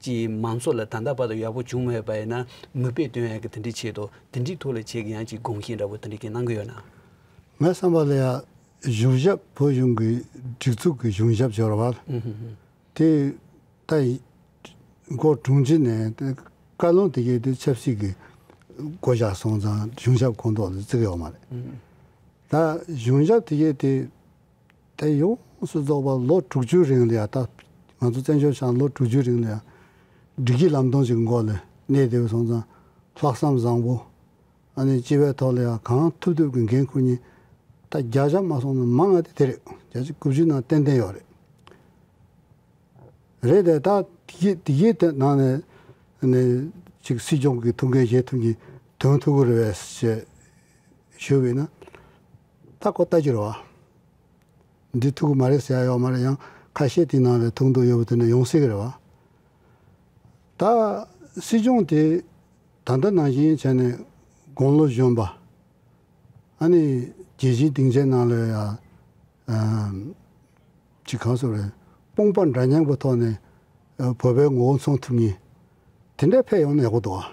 ཅིག་མང་ཚོགས་ལ་ད་ལྟ་བར་དུ་ཡག་པོ་བྱུང་མེད་པ་ཡིན་ན་མིག་དཔེ་སྟོན་ཡག་གི་དེ་འདྲའི་ཆེད་དུ་དེ་འདྲའི་ཐོག་ལ་ཁྱེད་ཀྱི་ཡང་ཅིག་དགོངས་བཞེས་འདྲ་པོ་དེ་འདྲའི་གི་གནང་གི་ཡོད་ན། ངའི་བསམ་པ་ལ་ཡ། གཞུང་ཞབས་བོད་གཞུང་གི་སྒྲིག་འཛུགས་ཀྱི་གཞུང་ཞབས་སྦྱོར་བ། ཨུ་ཧུ་ཧུ། དེ་ད་ཡི་ མགོ་དྲུང་ཆེ་ནས་དེ་བཀའ་བློན་དེ་གས་དེ་ཆབ་སྲིད་ཀྱི་བགོ་བཞག་སོང་ཙང་གཞུང་ཞབས་ཁོངས་གཏོགས་ལ་བརྩི་གི་ཡོད་མ་རེད། ད་གཞུང་ཞབས་དེ་གས་དེ་དེ་ཡོངས་སུ་རྫོགས་པ་ལོ་དྲུག་ཅུའི་རིང་ལ་ཡང་། ད་ང་ཚོ་བཙན་བྱོལ་ཤང་ལོ་དྲུག་ཅུའི་རིང་ལ་ཡང་སྒྲིག་གཞི་ལམ་སྟོན་ཅིག་གི་འོག་ལ་གནས་བསྡད་པ་སོང་ཙང་། ལྷག་བསམ་བཟང་པོ། ཨ་ནི་སྤྱི་པའི་ཐོག་ལ་ཡང་གང་ཐུབ་ཐུབ་ཀྱི་འགན་འཁུར་མཁན། ད་བརྒྱ་ཆ་མ་སོང་ན་མང་བ་དེ་དེ་རེད། བརྒྱ་ཆ་དགུ་བཅུ་ནང་ཏན་ཏན་ཡོད་རེད། རེད་དེ། ད་དེ་གི་དེ་གི་དེ་ནང་ནས་ནས་ཅིག་སྲིད་སྐྱོང་གི་ཐུགས་འགན་བཞེས་ཐུབ་མཁན་ཐོན་ཐུབ་ཀྱི་རེད་པས་ཞེས་ཞུས་པ་ཡིན་ན། ད་ཁོ་ལྟ་རྒྱུ་རེད་པ། འདི་ཐུབ་ཀྱི་མ་རེད་ཟེར་ཡ་ཡོད་མ་རེད། ཡང་ཁ་ཤས་དེ་ནང་ལ་ཐུགས་འདོད་ཡོད་པ་དེ་འདྲ་ཡོང་སྲིད་ཀྱི་རེད་པ། ད་སྲིད་སྐྱོང་དེ་ད་ལྟ་ནང་བཞིན་བྱས་ནས་དགུང་ལོ་གཞོན་པ། ཨ་ནི་རྒྱལ་སྤྱིའི་སྡིངས་ཆའི་ནང་ལ་ཡ་ཨམ་ཅིག་གང་ཟེར་རེད། དཔུང་པ་འདྲ་མཉམ་གྱི་ཐོག་ནས་ཨ་བོད་པའི་ངོ་བོ་མཚོན་ཐུབ་མཁན་དེ་འདྲ་ཕེབས་ཡོང་ན་ཡག་པོ་འདུག་ཨ།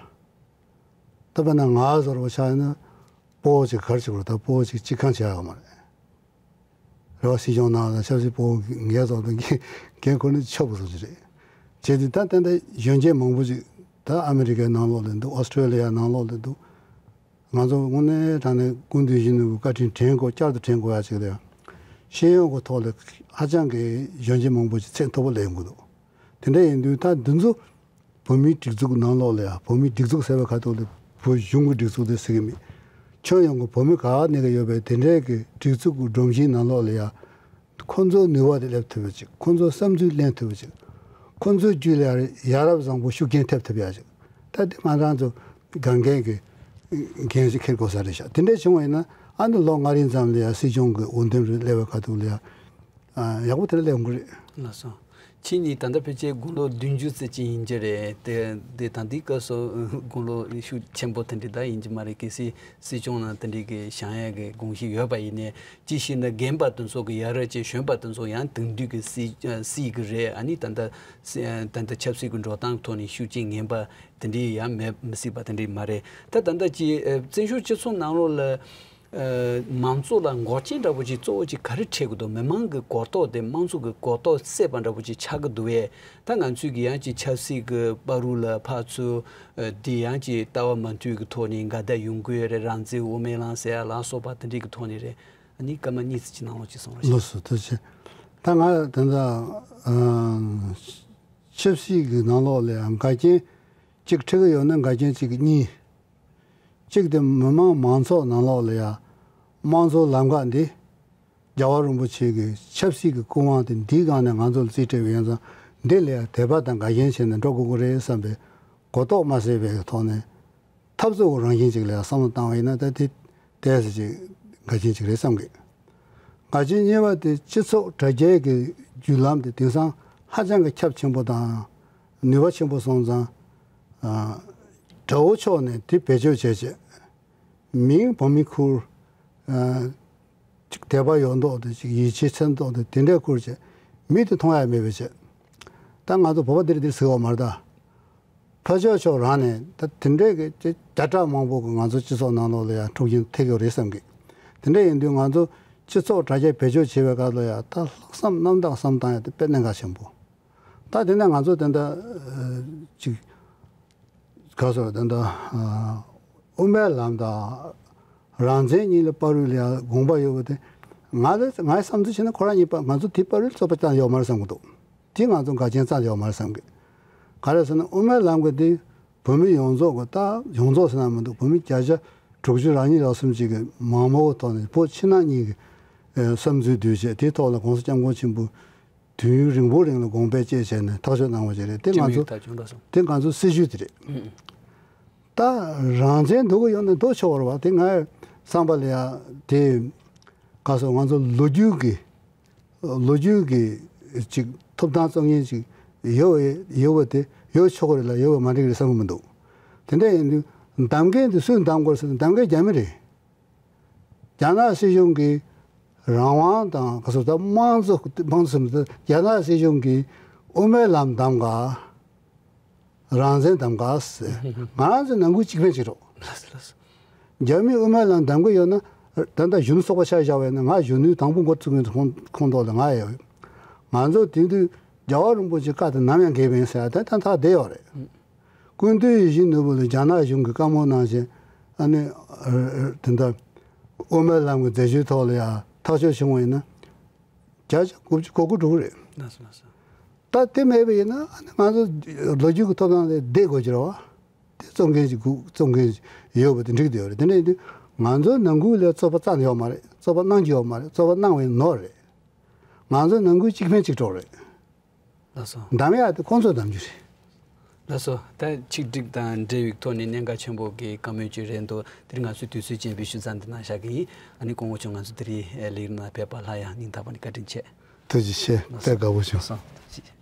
ད་དཔེར་ན་ང་བཟོ་འདྲ་པོ་ཆགས་ཡིན་ན་སྤོ་བོ་ཅིག་ག་རེ་བྱེད་དགོས་རེད། ད་སྤོ་བོ་ཅིག་སྤྱི་ཁང་བྱེད་ཡ་ཡོད་མ་རེད། རེད་པ། སྲིད་སྐྱོང་ནང་ལ་ཆབ་སྲིད་སྤོ་བོ་ངས་བཟོ་འདུག་འགན་འཁུར་ནས་ཆོག་པ་བཟོ་གི་རེད། བྱས་ཏེ་ད་ལྟ་འདི་གཞོན་སྐྱེས་མང་པོ་ཅིག་ད་ཨ་མི་རི་ཀའི་ནང་ལོགས་ལ་འདུག་ཨོ་སི་ཀྲོ་ལི་ཡའི་ནང་ལོགས་ལ་འདུག་ང་ཚོ་དངོས་གནས་དྲང་གནས་སྐུ་མདུན་ཡིན་ནོ་བཀའ་དྲིན་དྲན་དགོས། བསྐྱར་དུ་དྲན་དགོས་ཡ་ཅིག་རེད། ཤེས་ཡོན་གྱི་ཐོག་ལ་ཧ་ཅང་གི་གཞོན་སྐྱེས་མང་པོ་ཅིག་ཚད་མཐོ་པོ་སླེབས་ཡོང་གི་འདུག་དེ་འདྲ་ཡིན་དུས་ད་འདི་ཚོ་བོད་མིའི་སྒྲིག་འཛུགས་ནང་ལོགས་ལ་ཡ། བོད་མིའི་སྒྲིག་འཛུགས་ཟེར་བའི་ཁ་ཐོག་ལ་བོད་གཞུང་གི་སྒྲིག་འཛུགས་དེ་ཟེར་གི་མེད། ཁྱོན་ཡོངས་ཀྱི་བོད་མི་ག་གནས་ཀྱི་ཡོད་པའི་དེ་འདྲའི་གི་སྒྲིག་འཛུགས་ཀྱི་སྒྲོམ་གཞིའི་ནང་ལོགས་ལ་ཡ། ཁོ་ཚོའི་ནུས་པ་དེ་སླེབས་ཐུབ་པ་ཅིག་ཁོ་ཚོའི་བསམ་ཚུལ་ལེན་ཐུབ་པ་ཅིག་ཁོ་ཚོའི་རྒྱུད་ལ་ཡ་རབས་བཟང་པོ་ཤུགས་རྐྱེན་ཐེབས་ཐུབ་ཡ་ཅིག་ད་དེ་ང་རང་ཚོ་དགའ་མཁན་གྱི་འགན་ཞིག་འཁྱེར་དགོས་ས་རེད་ཤག་དེ་འདྲ་བྱུང་བ་ཡིན་ན། ཨ་ནི་ལོ་ལྔ་རིང་ཙམ་ལ་ཡ་སྲིད་སྐྱོང་གི་འོས་འདེམས་རེ་སླེབས་པའི་ཁ་ཐུག་ལ་ཡ། ཨ། ཡག་པོ་དེ་འདྲ་སླེབས་ཡོང་གི་རེད། ལགས་སོ། ཁྱེད་ཉིད་ད་ལྟ་ཕལ་ཆེར་དགུང་ལོ་བདུན་ཅུ་ཙམ་ཅིག་ཡིན་གྱི་རེད་དེ། དེ་ད་ལྟའི་སྐབས་སུ་དགུང་ལོ་ཤུགས་ཆེན་པོ་དེ་འདྲ་ད་ཡིན་གྱི་མ་རེད། གལ་སྲིད་སྲིད་སྐྱོང་ནང་དེ་འདྲའི་གི་བཞེངས་ཡས་ཀྱི་དགོངས་གཞི་ཡོད་པ་ཡིན་ནའི། ཅིག་བྱས་ན་རྒན་པ་དེ་ཚོ་གི་ཡ་རབས་ཅིག་གཞོན་པ་དེ་ཚོ་ཡང་དེང་དུས་ཀྱི་སྲིད་སྲིད་ཀྱི་རེད། ཨ་ནི་ད་ལྟ་སྲིད་ད་ལྟ་ཆབ་སྲིད་ཀྱི་འགྲོ་སྟངས་ཐོག་ནས་ཤུགས་རྐྱེན་ངན་པ་དེ་འདྲའི་ཡང་མེད་མི་སྲིད་པ་དེ་འདྲའི་མ་རེད། ད་ད་ལྟ་ཅིག་ཨ། བཙན་བྱོལ་སྤྱི་ཚོགས་ནང་ལོགས་ལ། ཨ། མང་གཙོ་ལ་འགོག་རྐྱེན་འདྲ་པོ་ཅིག་གཙོ་བོ་ཅིག་ག་རེ་འཕྲད་ཀྱི་འདུག་མི་མང་གི་གོ་རྟོགས་དེ་དམངས་གཙོ་གི་གོ་རྟོགས་སད་པ་འདྲ་པོ་ཅིག་ཆགས་ཀྱི་འདུག་པས། ད་ང་ཚོས་ཀྱི་ཡང་ཅིག་ཆབ་སྲིད་ཀྱི་བར་དུ་ལ་ཕར་ཚུར། ཨ། དེ་ཡང་ཅིག་ལྟ་བ་མ་མཐུན་གྱི་ཐོག་ནས་འགལ་ཟླ་ཡོང་གི་ཡོད་རེད། རང་བཙན་དབུ་མའི་ལམ་ཟེར་ཡ་ལ་སོགས་པ་དེ་འདྲའི་གི་ཐོག་ནས་རེད། ཨ་ནི་སྐར་མ་གཉིས་ཙམ་ཅིག་གནང་རོགས་ཅིག་གསུང་རོགས་ཞུ། ལགས་སོ། ཐུགས་རྗེ་ཆེ། ད་ང་ད་ལྟ་ཨ། ཆབ་སྲིད་ཀྱི་ནང་ལོགས་ལ་ཡང་འགལ་རྐྱེན་གཅིག་འཕྲད་ཀྱི་ཡོད་ན་འགལ་རྐྱེན་གཅིག་གཉིས། གཅིག་དེ་མི་དམངས་མང་ཚོགས་ནང་ལོགས་ལ་ཡ་དམངས་གཙོའི་ལམ་ཁ་འདི། རྒྱལ་བ་རིན་པོ་ཆེ་གི་ཆབ་སྲིད་ཀྱི་སྐུ་དབང་དེ་འདིའི་སྒང་ནས་ང་ཚོ་ལ་རྩིས་སྤྲད་པ་ཡིན་ཙང་། འདི་ལ་ཡ་དད་པ་དང་དགའ་ཞེན་བྱས་ནས་འགྲོ་དགོས་ཀྱི་རེད་བསམ་པའི་གོ་རྟོགས་མ་ཟད་པའི་ཐོག་ནས། འཐབ་རྩོད་ཀྱི་རང་བཞིན་ཅིག་ལ་ཡ་བསམ་བློ་བཏང་བ་ཡིན་ན། ད་དེ་ཏོག་ཙམ་ཅིག་འགལ་རྐྱེན་ཅིག་རེད་བསམ་གི། འགལ་རྐྱེན་གཉིས་པ་དེ་སྤྱི་ཚོགས་དྲ་རྒྱའི་གི་བརྒྱུད་ལམ་དེ་དེང་སང་ཧ་ཅང་གི་ཁྱབ་ཆེན་པོ་དང་ནུས་པ་ཆེན་པོ་སོང་ཙང་། ཨ། དགྲ་བོ་ཕྱོགས་ནས་དེ་བེད་སྤྱོད་བྱས་བྱས། མིང་བོད་མི་ཁུར། ཨ། ཅིག་དད་པ་ཡོད་མདོག་དེ། ཅིག་ཡིད་ཆེས་ཆེ་མདོག་དེ། དེ་འདྲས་ཁུར་བྱས། མི་དེ་མཐོང་ཡ་མེད་པ་བྱས། ད་ང་ཚོ་བོད་པ་འདིར་འདིར་ཟེར་བ་མ་རེད་ད། ཕར་ཕྱོགས་ཕྱོགས་རང་ནས་ད་དེ་འདྲས་ཀྱི་ཅིག་བརྒྱ་ཕྲག་མང་པོ་གི་ང་ཚོ་སྤྱི་ཚོགས་ནང་ལོགས་ལ་ཡ་འཁྲུག་རྐྱེན་ཐེབས་ཡོད་རེད་བསམ་གི། དེ་འདྲས་ཡིན་དུས་ང་ཚོ་སྤྱི་ཚོགས་དྲ་རྒྱ་བེད་སྤྱོད་བྱེད་པའི་སྐབས་ལ་ཡ། ད་ལྷག་བསམ་རྣམ་དག་བསམ་བཏང་ཡ་དེ་དཔེ་གནད་འགག་ཆེན་པོ། ད་དེ་ནས་ང་ཚོ་དེ་འདྲ་ཨ་ཅིག་ག་ཟེར། དེ་འདྲ་ཨ་དབུ་མའི་ལམ་དང་རང་བཙན་གཉིས་ལ་བར་དུ་ལ་ཡ་དགོངས་པ་ཡོད་པ་དེ། ང་ལ་ངའི་བསམ་ཚུལ་བྱས་ན་ཁོ་རང་གཉིས་པ། ང་ཚོ་དེ་བར་དུ་རྩོད་པ་རྩ་ཡོད་མ་རེད་བསམ་གི་འདུག་དེ་ང་ཚོ་འགལ་རྐྱེན་རྩ་ཡོད་མ་རེད་བསམ་གི། ག་རེ་ཟེར་ན་དབུ་མའི་ལམ་གི་དེ་བོད་མི་ཡོངས་རྫོགས་གི། ད་ཡོངས་རྫོགས་ཟེར་ན་མི་འདུག་བོད་མི་བརྒྱ་ཆ་དྲུག་ཅུ་རེ་གཉིས་རེ་གསུམ་ཅིག་གི་མང་མོས་ཐོག་ནས་བོད་ཕྱི་ནང་གཉིས་ཀྱི་ཨ་བསམ་ཚུལ་བསྡུས་བྱས། དེའི་ཐོག་ལ་༸གོང་ས་༸སྐྱབས་མགོན་ཆེན་པོས་དུས་ཡུན་རིང་པོའི་རིང་ལ་དགོངས་པ་བཞེས་བྱས་ནས་ཐག་གཅོད་གནང་བ་ཞིག་རེད། དེ་ང་ཚོ་དེ་ང་ཚོ་སྲིད་བྱུས་དེ་རེད། ད་རང་བཙན་འདོད་ཀྱི་ཡོད་ན་འདོད་ཆོག་པ་རེད་པ། དེ་ངའི་བསམ་པ་ལ་ཡ་དེ། ག་ཟེར། ང་ཚོ་ལོ་རྒྱུས་ཀྱི་ལོ་རྒྱུས་ཀྱི་ཅིག་ཐོབ་ཐང་རྩོད་མཁན་ཅིག་ཡོད་པ་ཡོད་པ་དེ་ཡོད་ཆོག་གི་རེད་ལ། ཡོད་པ་མ་འགྲིག་གི་རེད་བསམ་གི་མི་འདུག་དེ་འདྲ་ཡིན་དུས་གདམ་མཁན་དེ་སུས་གདམ་དགོས་ཟེར་ན། གདམ་མཁན་རྒྱ་མི་རེད། རྒྱ་ནག་སྲིད་གཞུང་གིས་རང་དབང་དང་། ག་ཟེར། ད་དམངས་གཙོ་དམངས་གཙོ་ཟེར་ན། རྒྱ་ནག་སྲིད་གཞུང་གིས་དབུ་མའི་ལམ་གདམ་ག་རང་བཙན་གདམ་ག་ཟེར། ང་ཚོ་ནང་ཁུལ་གཅིག་པ་བྱེད་རོགས། ལགས་སོ། ལགས་སོ། རྒྱ་མིས་དབུ་མའི་ལམ་གདམ་གི་ཡོད་ན། ད་ལྟ་གཞོན་ནུ་ཚོགས་པ་ཆ་བཞག་པ་ཡིན་ན། ང་གཞོན་ནུའི་དང་པོ་འགོ་བཙུགས་མཁན་ཁོང་ཁོང་ཐོག་ལ་ང་ཡོད། ང་ཚོ་དེང་དུས་ རྒྱལ་བ་རིན་པོ་ཆེའི་བཀའ་དེ་ནམ་ཡང་འགལ་བ་ཡིན་ཟེར་ཡ་དེ་ད་ཐག་བསྡད་ཡོད་རེད། ཀུན་བཏུས་ཡིད་བཞིན་ནོར་བུ་ལ་རྒྱ་ནག་གཞུང་གི་བཀའ་མོལ་གནང་བཞིན་ཨ་ནི་དེ་འདྲ་དབུ་མའི་ལམ་གྱི་མཛད་བྱའི་ཐོག་ལ་ཡང་ཐག་གཅོད་བྱུང་བ་ཡིན་ན་བརྒྱ་ཆ་དགུ་བཅུ་གོ་དགུ་འགྲོ་གི་རེད། ལགས་སོ་ལགས་སོ། ད་དེ་མེད་པ་ཡིན་ན་ཨ་ནི་ང་ཚོ་ལོ་རྒྱུས་ཀྱི་ཐོབ་ཐང་དེ་བསྡད་དགོས་ཀྱི་རེད་བ། དེ་རྩོད་མཁན་ཞིག་དགོས། རྩོད་མཁན་ཞིག་ཡོད་པ་དེ་འགྲིག་བསྡད་ཡོད་རེད། དེ་འདྲ་ཡིན་དུས་ང་ཚོའི་ནང་ཁུལ་ལ་རྩོད་པ་རྩ་ནས་ཡོད་མ་རེད། རྩོད་པ་གནང་རྒྱུ་ཡོད་མ་རེད། རྩོད་པ་གནང་བའི་ནོར་རེད། ང་ཚོའི་ནང་ཁུལ་གཅིག་ཕན་གཅིག་གྲོགས་རེད། ལགས་སོ། གདམ་ཡག་དེ་ཁོང་ཚོས་གདམ་རྒྱུ་རེད། ལགས་སོ། ད་ཆིག་སྒྲིལ་དང་འབྲེལ་བའི་ཐོག་ནས་གནད་འགག་ཆེན་པོ་གི་བཀའ་མོལ་ཅིག་རེད་འདུག་དེ་རིང་ང་ཚོས་དུས་ཚོད་ཅན་པའི་ཞུ་ཚགས་འདི་གནང་བཞག་གི་ཡིན། ཨ་ནི་སྐུ་ངོ་མཆོག་ང་ཚོ་དེ་རིང་ལས་རིམ་ནང་ཕེབས་པ་ལ་ཡང་སྙིང་ཐག་པ་ནས་བཀའ་དྲིན་ཆེ། ཐུགས་རྗེ་ཆེ། ལགས་སོ། དཔེ་དགའ་པོ་བྱུང་། ལགས་སོ། ཐུགས་རྗེ་ཆེ།